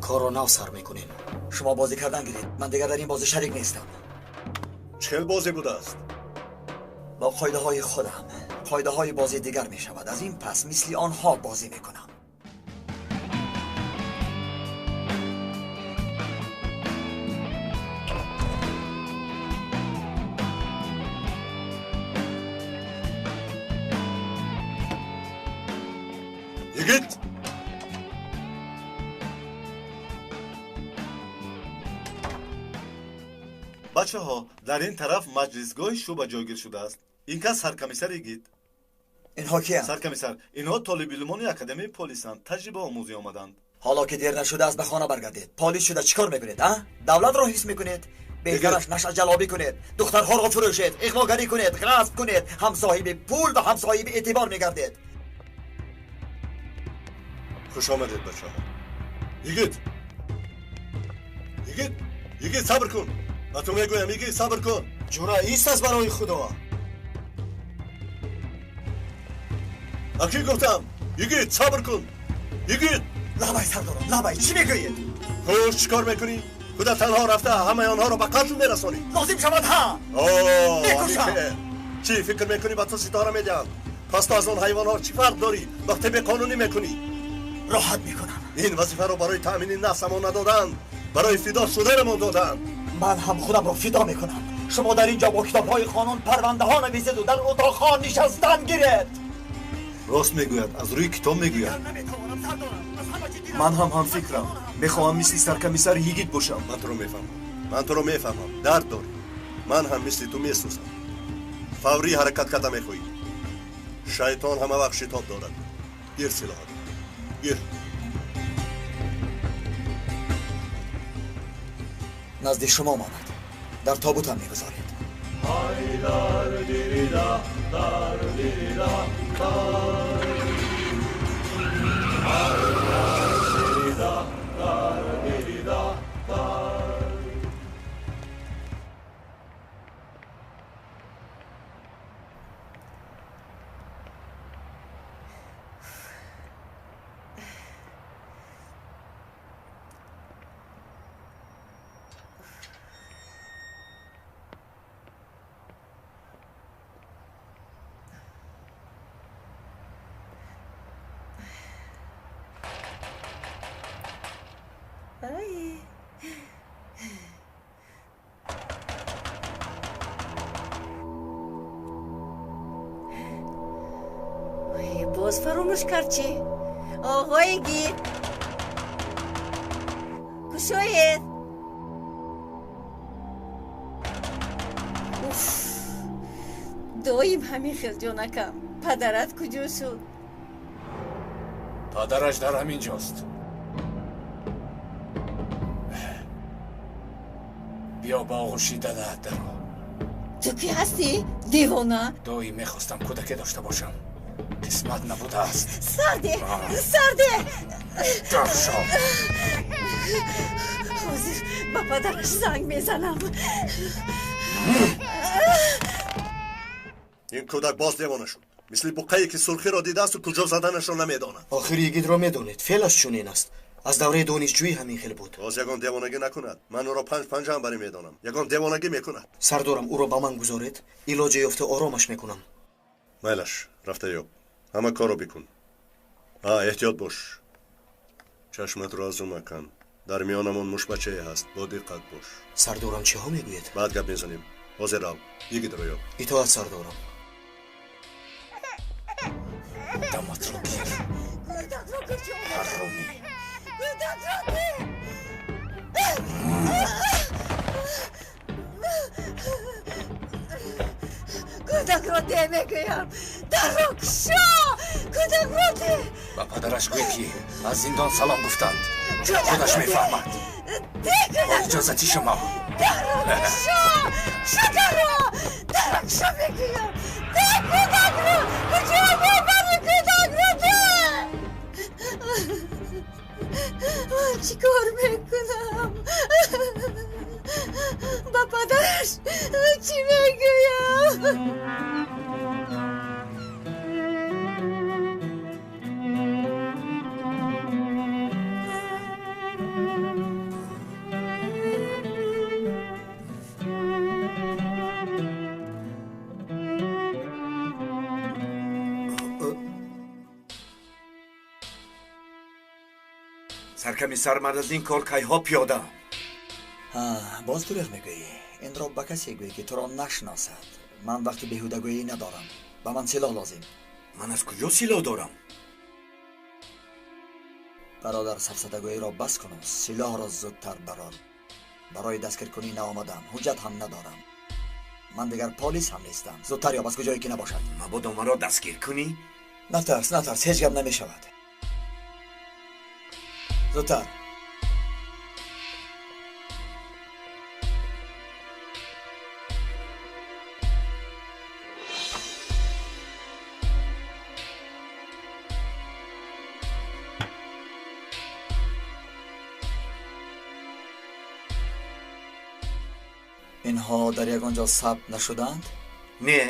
корро нав сар мекунем. Шумо бозӣ кардан гиред, ман дигар дар ин бозӣ шарик нестам. Чӣ хел бозӣ будааст? Бо қоидаҳои худам. Қоидаҳои бозӣ дигар мешавад. Аз ин пас мисли онҳо бозӣ мекунам. Йигит! Бачаҳо, дар ин тараф маҷлисгоҳи шӯъба ҷойгир шудааст. Ин кас саркомиссар Йигит. Инҳо киянд? Саркомиссар, инҳо толибилмони академияи полисанд, таҷрибаомӯзӣ омаданд. Ҳоло ки дер нашудааст, ба хона баргардед. Полис шуда чӣ кор мекунед, а? Давлатро ҳифз мекунед? Беҳтараш нашъаҷалобӣ кунед, духтарҳоро фурӯшед, иғвогарӣ кунед, ғасб кунед, ҳам соҳиби пул ва ҳам соҳиби эътибор мегардед. Хуш омадед, бачаҳо. Йигит! Йигит! Йигит, сабр кун! Ба ту мегӯям, Йигит, сабр кун! Ҷура, ист аз барои Худо! Ба кӣ гуфтам? Йигит, сабр кун! Йигит! Лабай, сардорам, лабай, чӣ мегӯед? Хуш, чӣ кор мекунӣ? Худа танҳо рафта ҳамаи онҳоро ба қатл мерасонӣ. Лозим шавад, ҳа! Мекушам! Чӣ фикр мекунӣ ба ту ситора медиҳанд? Пас ту аз он ҳайвонҳо чӣ фарқ дорӣ вақте беқонунӣ мекунӣ? Роҳат мекунам. Ин вазифаро барои таъмини нафсамон надоданд, барои фидо шуданамон доданд. Ман ҳам худамро фидо мекунам. Шумо дар ин ҷо бо китобҳои қонун парвандаҳо нависеду дар утоқҳо нишастан гиред. Рост мегӯяд, аз рӯи китоб мегӯяд. Ман ҳам ҳамфикрам. Мехоҳам мисли саркомиссар Йигит бошам. Ман туро мефаҳмам, ман туро мефаҳмам. Дард дорӣ. Ман ҳам мисли ту месӯзам. Фаврӣ ҳаракат карда мехоҳӣ. Шайтон ҳама вақт шитоб дорад. Гир силоҳат, гир. Назди шумо монад, дар тобутам мегузоред. Боз фаромӯш кард чӣ? Оғои Гид, кушоед. Уф, доим ҳамин хел ҷонакам. Падарат куҷо шуд? Падараш дар ҳамин ҷост. Биё ба оғӯши дадаат даро. Ту кӣ ҳастӣ, девона? Доим мехостам кӯдаке дошта бошам. Қисмат набудааст. Сарде, сарде. Даршо. Ҳозир ба падараш занг мезанам. Ин кӯдак боз девона шуд. Мисли буққае ки сурхиро дидаасту куҷо заданашро намедонад. Охир Йигитро медонед, феълаш чунин аст. Аз давраи донишҷӯӣ ҳамин хел буд. Боз ягон девонагӣ накунад. Ман ӯро панҷ панҷаам барӣ медонам. Ягон девонагӣ мекунад. Сардорам, ӯро ба ман гузоред. Илоҷе ёфта оромаш мекунам. Майлаш, рафта ёб. Ҳама корро бикун. Эҳтиёт бош. Чашматро аз ӯ макан. Дар миёнамон мушбачае ҳаст. Бо диққат бош. Сардорам, чиҳо мегӯед? Баъд гап мезанем. Ҳозир рав, Йигитро ёб. Итоат, сардорам. Даматро гир. Ҳарромӣ. Кӯдакро де мегӯям. Дарро кушо! Кӯдакро де! Ба падараш гӯй ки аз зиндон салом гуфтанд. Худаш мефаҳмад. Бо иҷозати шумо. Дарро кушо! Кушо дарро! Дарро кушо мегӯям. Де кӯдакро! Куҷо мебарӣ кӯдакро де? Ман чӣ кор мекунам? Ба падараш чӣ мегӯям? Саркомиссар, ман аз ин кор кайҳо пиёдаам. Боз дурӯғ мегӯӣ. Инро ба касе гӯй ки туро нашиносад. Ман вақти беҳудагӯӣ надорам. Ба ман силоҳ лозим. Ман аз куҷо силоҳ дорам? Бародар, сафсатагӯиро бас куну силоҳро зудтар барор. Барои дастгиркунӣ наомадам, ҳуҷҷат ҳам надорам. Ман дигар полис ҳам нестам. Зудтар ёб, аз куҷое ки набошад. Мабодо маро дастгир кунӣ? Натарс, натарс, ҳеҷ гап намешавад. Зудтар. Инҳо дар ягон ҷо сабт нашуданд? Не.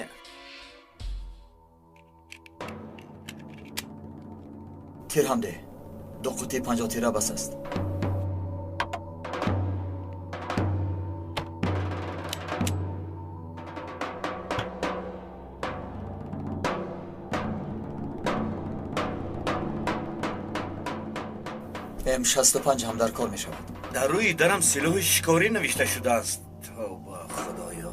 Тир ҳам деҳ. Ду қутии 50 тира бас аст. М65 ҳам дар кор мешавад. Дар рӯи дарам силоҳи шикорӣ навишта шудааст. Тавба, Худоё!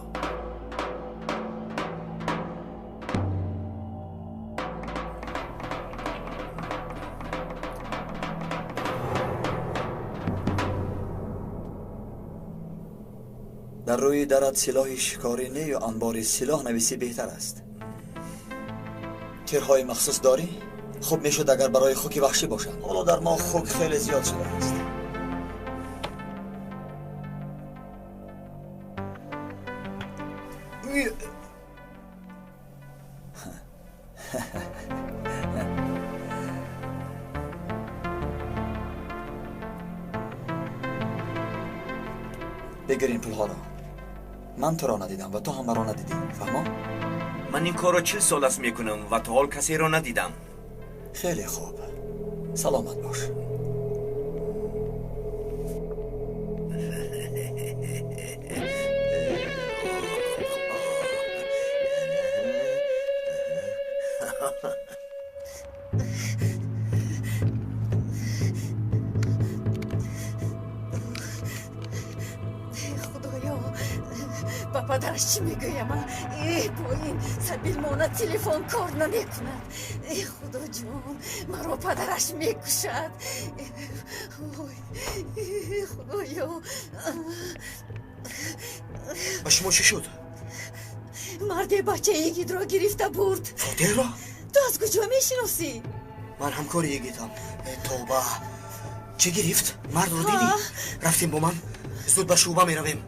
Дар рӯи дарат силоҳи шикорӣ не ё анбори силоҳ нависӣ беҳтар аст. Тирҳои махсус дорӣ? Хуб мешуд агар барои хуки ваҳшӣ бошад. Ҳоло дар мо хук хеле зиёд шудааст. Бигир ин пулҳоро. Ман туро надидам ва ту ҳам маро надидӣ. Фаҳмо? Ман ин корро 40 сол аст мекунам ва то ҳол касеро надидам. Хеле хуб. Саломат бош. Худоё, ба падараш чӣ мегӯям? Э, бо ин сабилмона телефон кор намекунад. Э, Худоҷон, маро падараш мекушад. Ой, Худоё. Ба шумо чӣ шуд? Марде бачаи Йигитро гирифта бурд. Фотеҳро? Ту аз куҷо мешиносӣ? Ман ҳамкори Йигитам. Тавба, чӣ гирифт? Мардро дидӣ? Рафтем бо ман. Зуд ба шӯъба меравем.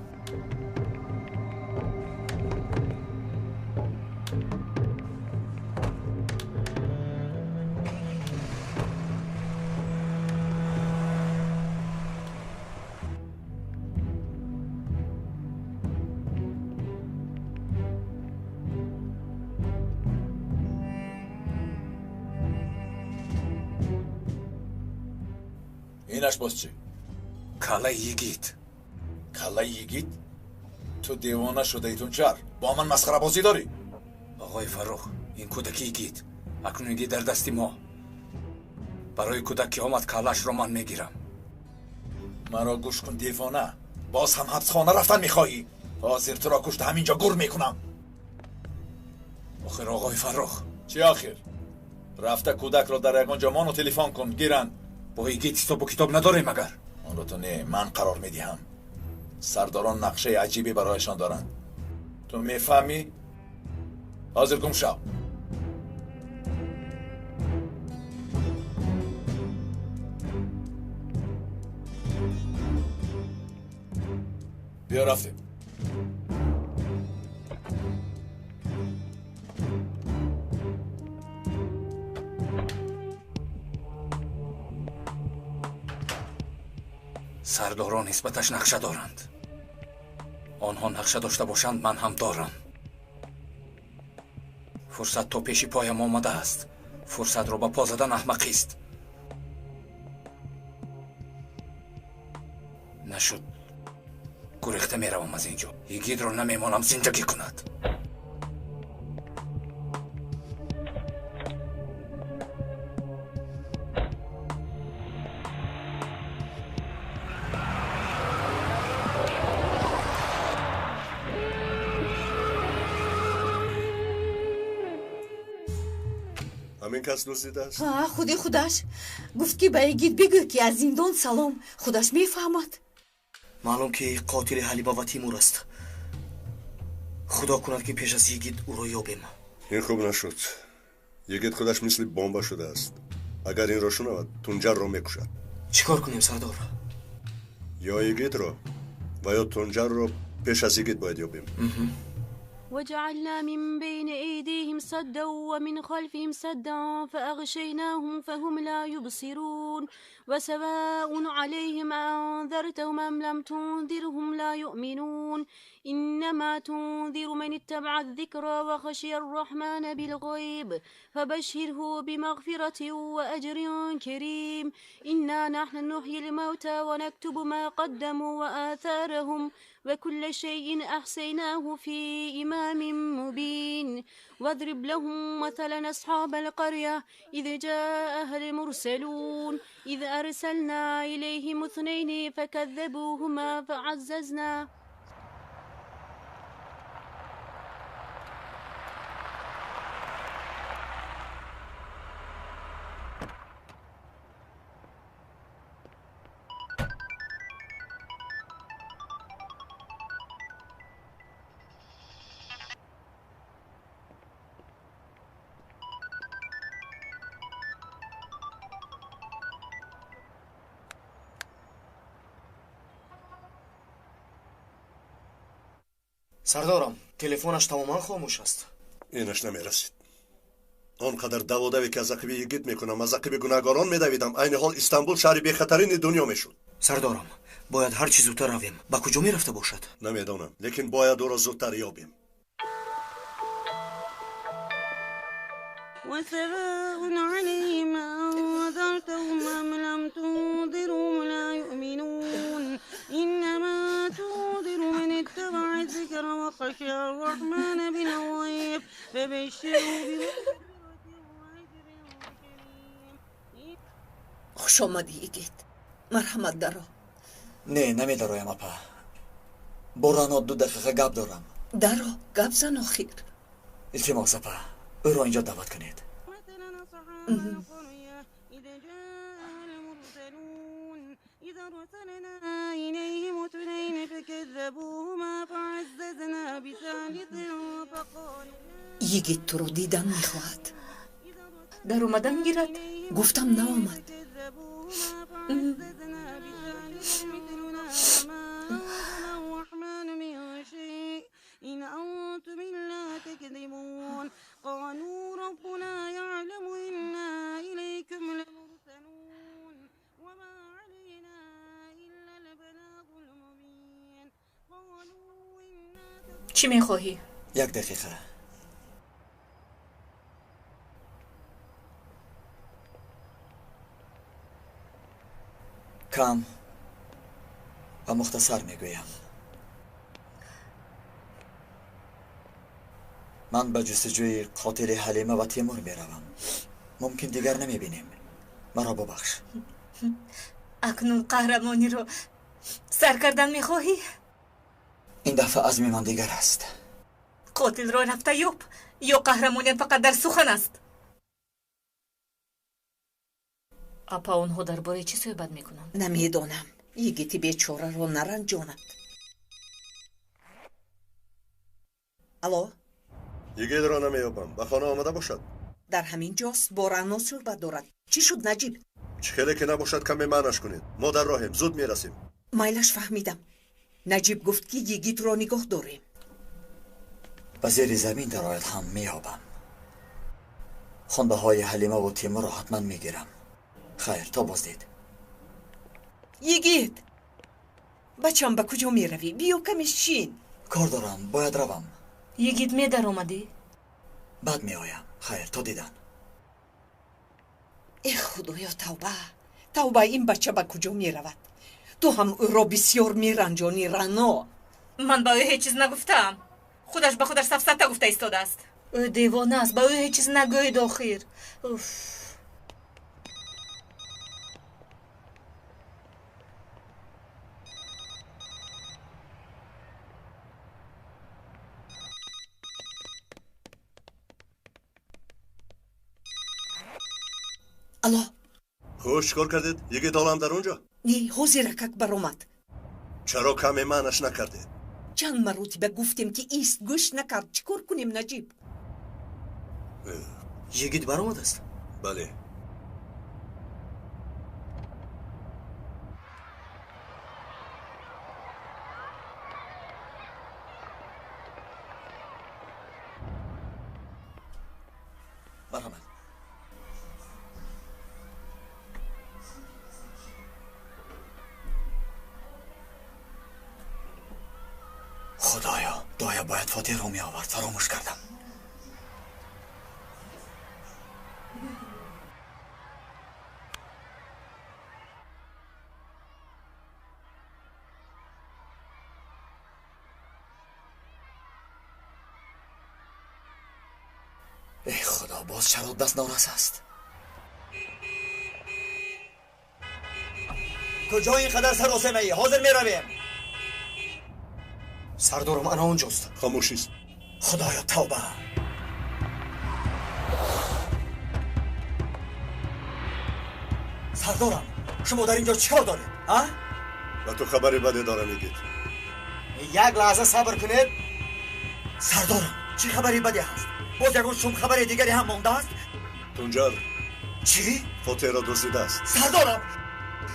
Инаш боз чӣ? Калаи Йигит. Калаи Йигит? Ту девона шудаи, Тунчар. Бо ман масхарабозӣ дорӣ? Оғои Фаррух, ин кӯдаки Йигит. Акнун Йигит дар дасти мо. Барои кӯдак ки омад, калаашро ман мегирам. Маро гӯш кун, девона. Боз ҳам ҳабсхона рафтан мехоҳӣ? Ҳозир туро кушта ҳамин ҷо гур мекунам. Охир, оғои Фаррух. Чӣ охир? Рафта кӯдакро дар ягон ҷо мону телефон кун, гиранд. Бо Йигит ҳисобу китоб надорем агар? Онро ту не, ман қарор медиҳам. Сардорон нақшаи аҷибе барояшон доранд. Ту мефаҳмӣ? Ҳозир гум шав. Биё, рафтем. Сардорон нисбаташ нақша доранд. Онҳо нақша дошта бошанд, ман ҳам дорам. Фурсат то пеши поям омадааст. Фурсатро ба по задан аҳмақист. Нашуд, гурехта меравам аз ин ҷо. Йигитро намемонам зиндагӣ кунад. Ҳамин кас дуздидааст? Ҳа, худи худаш. Гуфт ки ба Йигит бигӯ ки аз зиндон салом. Худаш мефаҳмад. Маълум ки қотили Ҳалима ва Тимур аст. Худо кунад ки пеш аз Йигит ӯро ёбем. Ин хуб нашуд. Йигит худаш мисли бомба шудааст. Агар инро шунавад, Тунҷарро мекушад. Чӣ кор кунем, сардор? Ё Йигитро ва ё Тунҷарро пеш аз Йигит бояд ёбем. وجعلنا من بين أيديهم سدا ومن خلفهم سدا فأغشيناهم فهم لا يبصرون وسواء عليهم أنذرتهم أم لم تنذرهم لا يؤمنون إنما تنذر من اتبع الذكر وخشي الرحمن بالغيب فبشره بمغفرة وأجر كريم إنا نحن نحيي الموتى ونكتب ما قدموا وآثارهم وكل شيء أحصيناه في إمام مبين. واضرب لهم مثلا أصحاب القرية إذ جاءها المرسلون إذ أرسلنا إليهم اثنين فكذبوهما فعززنا. Сардорам, телефонаш тамоман хомӯш аст. Инаш намерасид. Он қадар даводаве ки аз ақиби йигит мекунам, аз ақиби гунаҳгорон медавидам, айни ҳол Истанбул шаҳри бехатарини дунё мешуд. Сардорам, бояд ҳар чӣ зудтар равем. Ба куҷо мерафта бошад? Намедонам, лекин бояд ӯро зудтар ёбем. وسواء عليهم أنذرتهم أم لم تنذرهم لا يؤمنون. إنما تنذر من اتبع الذكر وخشي الرحمن بالغيب فبشره بمغفرة. Хуш омадӣ, йигит. Марҳамат, даро. Не, намедароям, апа. Бо Рано 2 дақиқа гап дорам. Даро, гап зан охир. Илтимос, апа, ӯро инҷо даъват кунед. Йигит туро дидан мехоҳад. Даромадан гирад? Гуфтам, наомад. Чӣ мехоҳӣ? Як дақиқа. Кам ва мухтасар мегӯям. Ман ба ҷустуҷӯи қотили Ҳалима ва Темур меравам. Мумкин дигар намебинем. Маро бубахш. Акнун қаҳрамониро сар кардан мехоҳӣ? Ин дафъа азми ман дигар аст. Қотилро рафта ёб, ё қаҳрамоният фақат дар сухан аст? Апа, онҳо дар бораи чӣ суҳбат мекунанд? Намедонам. Йигити бечораро наранҷонад. Алло? Йигитро намеёбам. Ба хона омада бошад? Дар ҳамин ҷост, бо Рано суҳбат дорад. Чӣ шуд, Наҷиб? Чӣ хеле ки набошад, каме маънаш кунед. Мо дар роҳем, зуд мерасем. Майлаш, фаҳмидам. Наҷиб гуфт, ки йигитро нигоҳ дорем. Ба зери замин дарояд ҳам меёбам. Хонбаҳои Ҳалимаву Темурро ҳатман мегирам. Хайр, то боздид. Йигит, бачам, ба куҷо меравӣ? Биё, каме шин. Кор дорам, бояд равам. Йигит, медаромадӣ? Баъд меоям. Хайр, то дидан. Э, худоё, тавба, тавба, ин бача ба куҷо меравад? Ту ҳам ӯро бисёр меранҷонӣ, Рано. Ман ба ӯ ҳеҷ чиз нагуфтаам. Худаш ба худаш сафсата гуфта истодааст. Ӯ девона аст, ба ӯ ҳеҷ чиз нагӯед охир. Уф. Алло. Хуш, чӣ кор кардед? Йигит ҳолам дар он ҷо? Не, ҳозир акак баромад. Чаро каме маънаш накардед? Чанд маротиба гуфтем, ки ист, гӯш накард. Чӣ кор кунем, Наҷиб? Йигит баромадааст? Бале. Марҳамат. Худоё, доя бояд Фотиҳро меовард, фаромӯш кардам. Эй Худо, боз чаро даст норас аст? Куҷо ин қадар саросемаӣ? Ҳозир меравем. Сардорам ана онҷост. Хомӯшист. Худоё, тавба. Сардорам, шумо дар ин ҷо чӣ кор доред, а? Ба ту хабари баде дорам, Игит. Як лаҳза сабр кунед. Сардорам, чӣ хабари баде ҳаст? Боз ягон шумхабари дигаре ҳам мондааст? Тунҷар. Чӣ? Фотеҳро дуздидааст. Сардорам,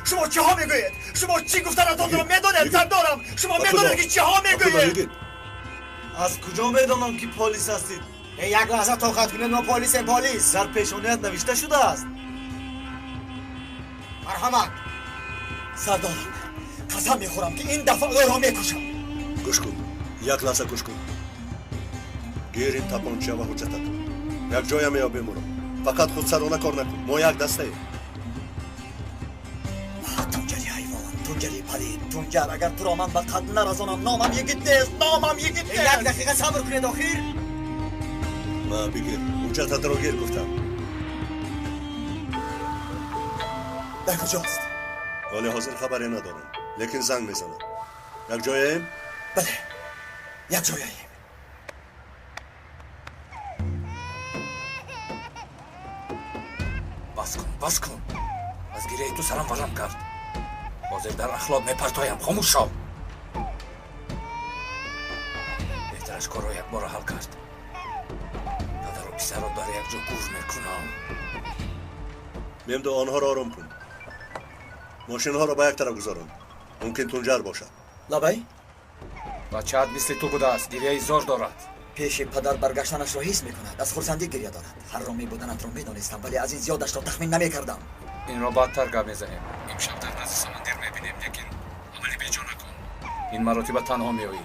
шумо чиҳо мегӯед? Шумо чӣ гуфтанатонро медонед, сардорам? Шумо медонед ки чиҳо мегӯед? Аз куҷо медонам ки полис ҳастед? Як лаҳза тоқат кунед, мо полисем, полис. Дар пешоният навишта шудааст. Марҳамат. Сардорам, қасам мехӯрам ки ин дафъа ӯро мекушам. Гӯш кун, як лаҳза гӯш кун. Гир ин тапонча ва ҳуҷҷатат. Як ҷоя меёбем ӯро. Фақат худсарона кор накун. Мо як дастаем. Тунҷари ҳайвон, Тунҷари палид, Тунҷар, агар туро ман ба қатл нарасонам, номам Йигит нест, номам Йигит нест. Як дақиқа сабр кунед, охир. Ма бигир, ҳуҷҷататро гир гуфтам. Дар куҷост? Ҳоли ҳозир хабаре надорам, лекин занг мезанам. Як ҷояем? Бале, як ҷояем. Бас кун, бас кун. Аз гиряи ту сарам варам кард. Ҳозир дар ахлот мепартоям. Хомӯш шав. Беҳтараш корро якбора ҳал кард. Падару писарро дар як ҷо гур мекунам. Мемду, онҳоро ором кун. Мошинҳоро ба як тараф гузорон. Мумкин Тунҷар бошад. Лабай? Бачаат мисли ту будааст, гиряи зор дорад. Пеши падар баргаштанашро ҳис мекунад, аз хурсандӣ гиря дорад. Ҳарромӣ буданатро медонистам, вале аз ин зиёдашро тахмин намекардам. Инро баъдтар гап мезанем. Имшаб дар назди Самандир мебинем, лекин амали беҷо накун. Ин маротиба танҳо меоӣ.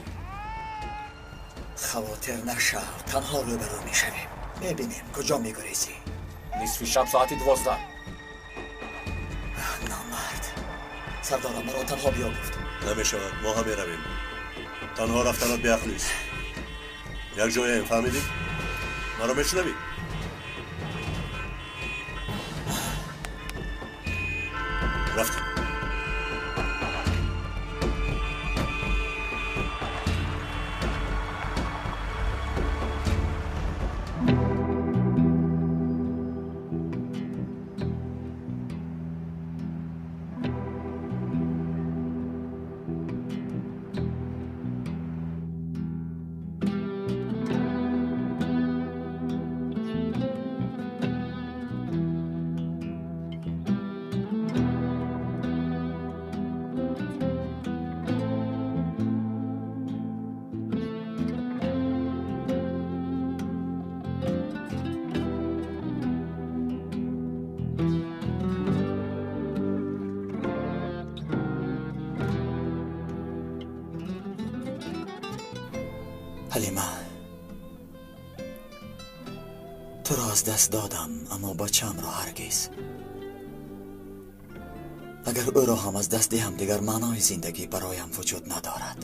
Хавотир нашав, танҳо рӯбарӯ мешавем. Мебинем куҷо мегурезӣ. Нисфи шаб соати 12. Номард. Сардорам маро танҳо биё гуфт. Намешавад, мо ҳам меравем. Танҳо рафтанат беақлист. Як ҷояем, фаҳмидӣ? Маро мешунавӣ? Рафтем. Ҳалима, туро аз даст додам, аммо бачаамро ҳаргиз. Агар ӯро ҳам аз даст диҳам, дигар маънои зиндагӣ бароям вуҷуд надорад.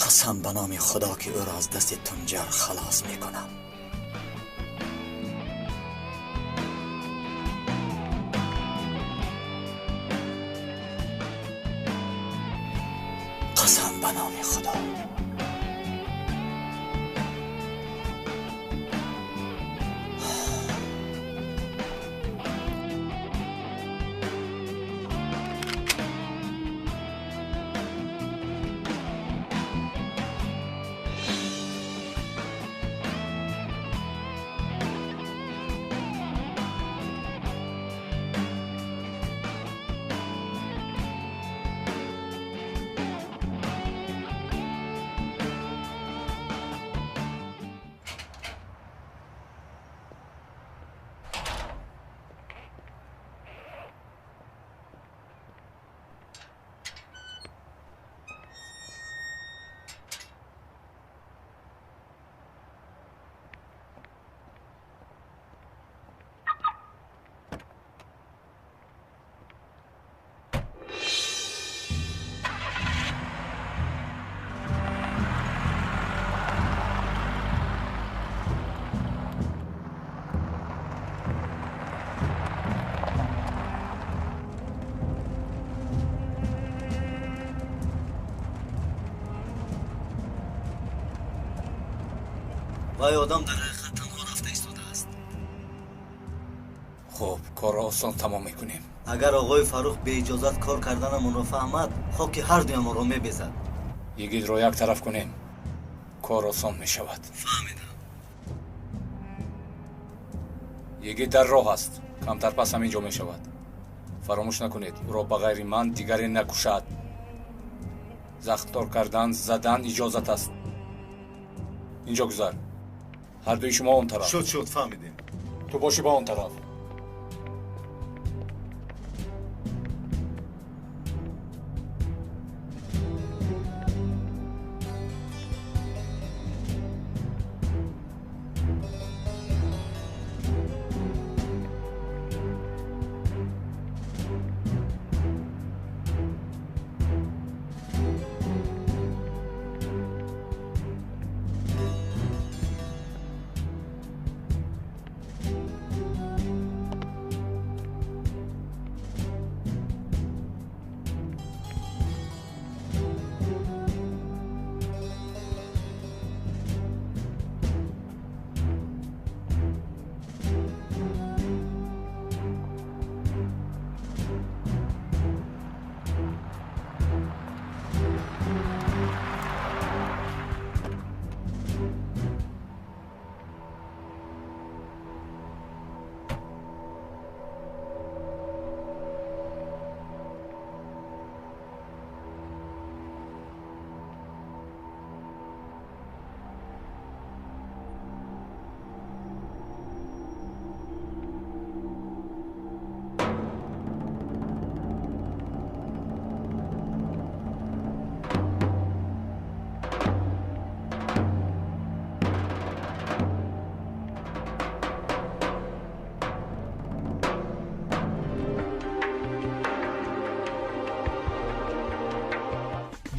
Қасам ба номи Худо ки ӯро аз дасти Тунҷар халос мекунам. Қасам ба номи Худо. Вай одам дар ҳақиқат танҳо рафта истодааст. Хуб, корро осон тамом мекунем. Агар оғои Фаррух беиҷозат кор карданамонро фаҳмад, хоки ҳар дуямонро мебезад. Йигитро як тараф кунем, кор осон мешавад. Фаҳмидам. Йигит дар роҳ аст, камтар пас ҳамин ҷо мешавад. Фаромӯш накунед, ӯро ба ғайри ман дигаре накушад. Захмдор кардан, задан иҷозат аст. Инҷо гузар. Ҳар дуи шумо он тараф. Шуд, шуд, фаҳмидем. Ту бошӣ ба он тараф.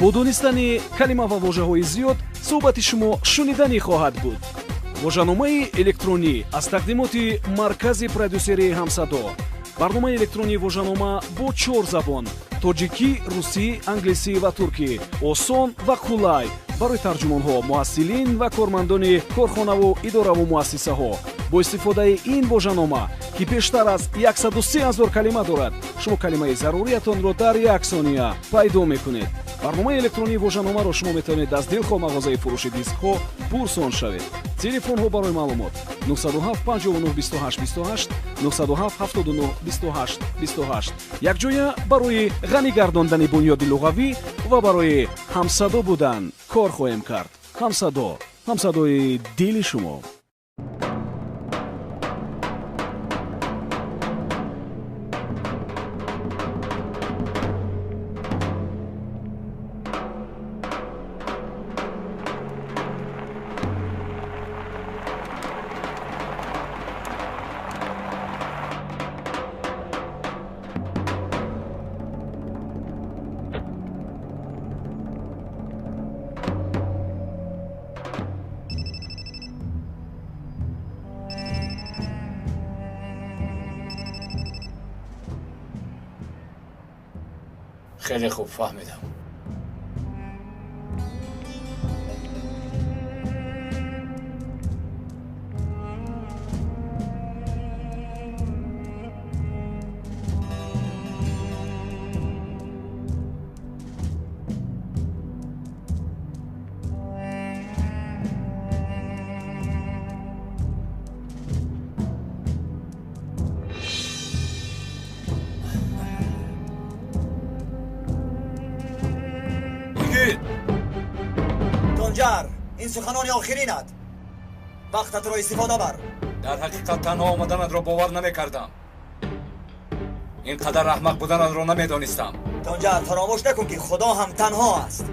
Бо донистани калима ва вожаҳои зиёд суҳбати шумо шуниданӣ хоҳад буд. Вожаномаи электронӣ аз тақдимоти маркази продюсерии Ҳамсадо. Барномаи электронии вожанома бо 4 забон: тоҷикӣ, русӣ, англисӣ ва туркӣ. Осон ва қулай барои тарҷумонҳо, муҳассилин ва кормандони корхонаву идораву муассисаҳо. Бо истифодаи ин вожанома, ки бештар аз 103 000 калима дорад, шумо калимаи заруриятонро дар як сония пайдо мекунед. Барномаи электронии вожаномаро шумо метавонед аз дилхоҳ мағозаи фурӯши дискҳо пурсон шавед. Телефонҳо барои маълумот: 907 59 28 28, 907 79 28 28. Якҷоя барои ғанӣ гардондани бунёди луғавӣ ва барои ҳамсадо будан кор хоҳем кард. Ҳамсадо, ҳамсадои дили шумо. Хеле хуб фаҳмидам. تونجر، این سخنان آخرینت. وقتت را استفاده بر. در حقیقت تنها آمدنت را باور نمی‌کردم. اینقدر احمق بودنت را نمی‌دانستم. تونجر، فراموش نکن که خدا هم تنها است.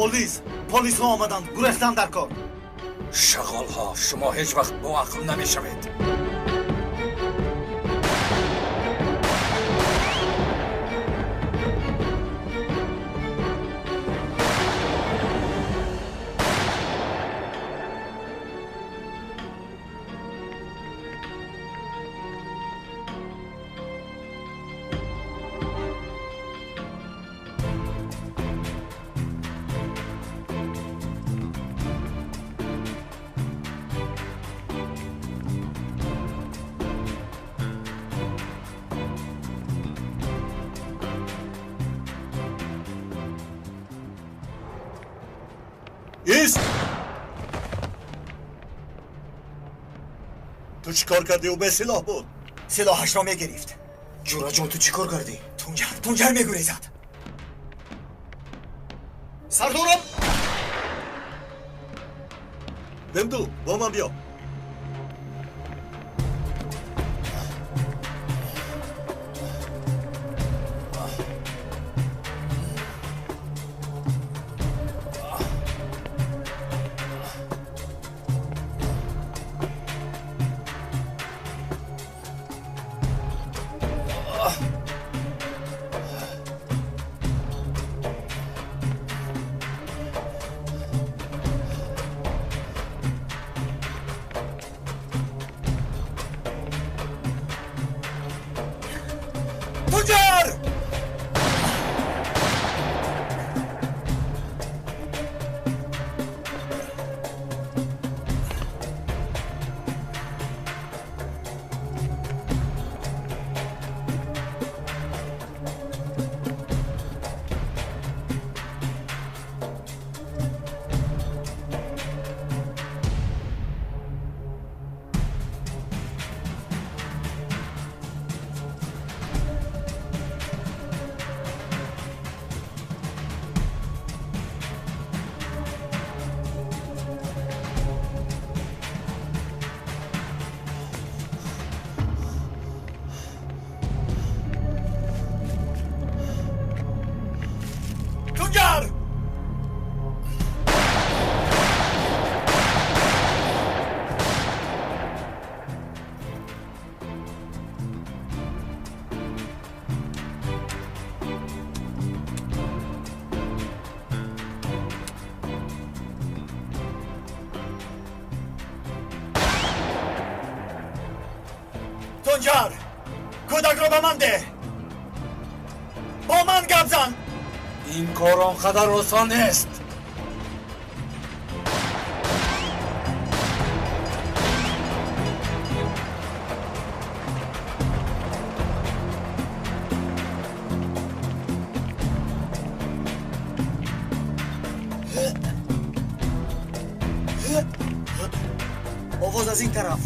Полис, полисҳо омаданд, гурехтан дар кор. Шағолҳо, шумо ҳеҷ вақт бо ақл намешавед. Ист! Ту чӣ кор кардӣ? Ӯ бесилоҳ буд. Силоҳашро мегирифт. Ҷураҷон, ту чӣ кор кардӣ? Тунҷар, Тунҷар мегурезад. Сардорам! Демду, бо ман биё. Тунҷар, кӯдакро ба ман деҳ. Бо ман гап зан. Ин кор он қадар осон нест. Овоз аз ин тараф.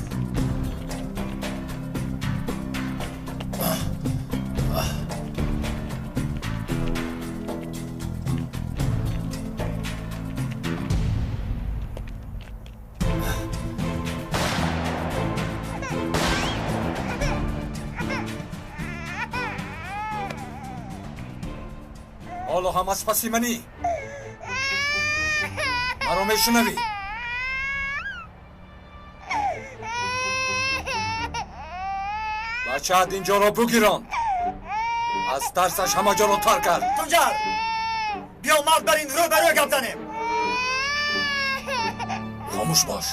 Ҳоло ҳам аз паси манӣ. Маро мешунавӣ? Бачаат инҷоро бугирон. Аз тарсаш ҳама ҷоро тар кард. Тунҷар, биё мард бар ин рӯ ба рӯ гап занем. Хомӯш бош.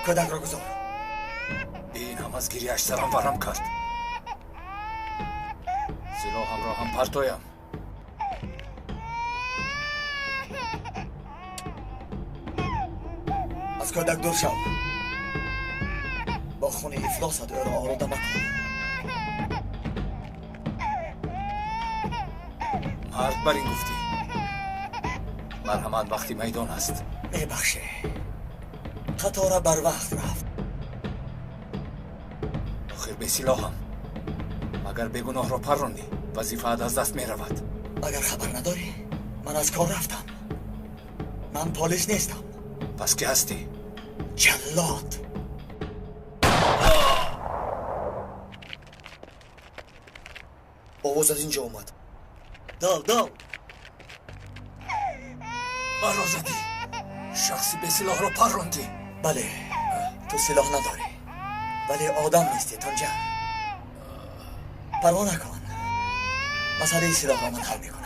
Кӯдакро гузор. Ин ҳам аз гирияш сарам варам кард. Силоҳамро ҳам партоям. Аз кӯдак дур шав. Бо хуни ифлосат ӯро олуда макун. Мард бар ин гуфтӣ. Марҳамат, вақти майдон аст. Мебахшӣ, қатора барвақт рафт. Охир бесилоҳам. Магар бегуноҳро парронӣ, вазифаат аз даст меравад. Агар хабар надорӣ, ман аз кор рафтам. Ман полис нестам. Пас кӣ ҳастӣ? Ҷаллод. Овоз аз ин ҷо омад. Дав, дав! Маро задӣ. Шахси бесилоҳро паррондӣ. Бале, ту силоҳ надорӣ, вале одам нестӣ, Тунҷар. Парво накун, масъалаи силоҳро ман ҳал мекунам.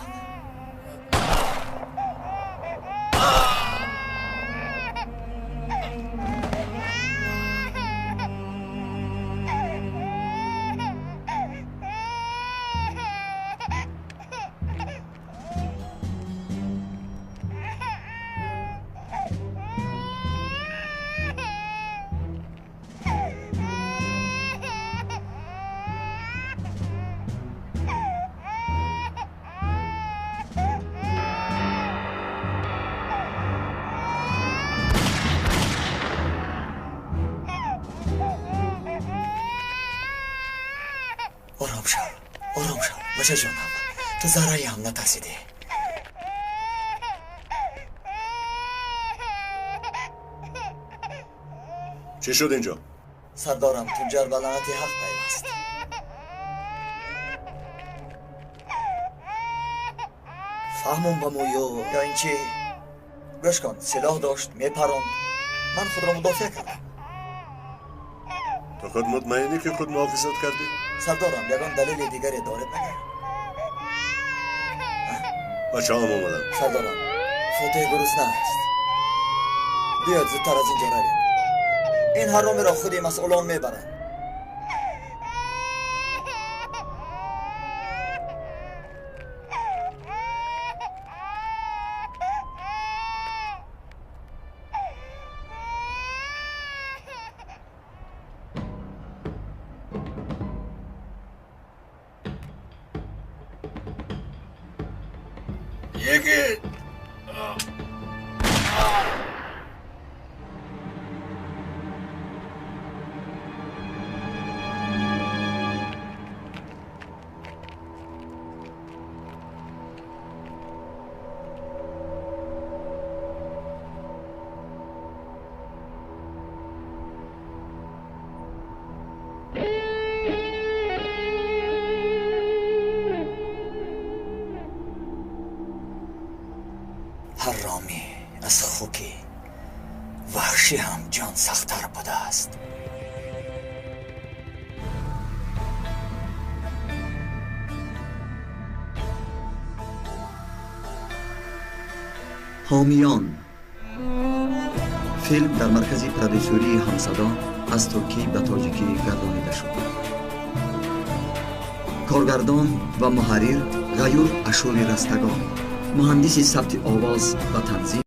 Ором шав, ором шав, бачаҷонам, ту зарраям натарсидӣ. Чӣ шуд инҷо? Сардорам, Тунҷар ба лаънати ҳақ пайваст. Фаҳмон ба мо ё ин чи? Гӯш кун, силоҳ дошт, мепаронд. Ман худро мудофиа кардам. Ту худ мутмаинӣ, ки худ муҳофизат кардӣ? Сардорам, ягон далели дигаре доред магар? Бачаҳам омаданд. Сардорам, Фотеҳ гурусна аст. Биёед, зудтар аз ин ҷо равем. Ин ҳаромиро худи масъулон мебаранд. Yigit! Ҳаромӣ аз хуки ваҳшӣ ҳам ҷон сахттар будааст. Ҳомиён. Филм дар маркази продюсерии Ҳамсадо аз туркӣ ба тоҷикӣ гардонида шуд. Коргардон ва муҳаррир Ғаюр Ашури Растагон, муҳандиси сабти овоз ва танзим.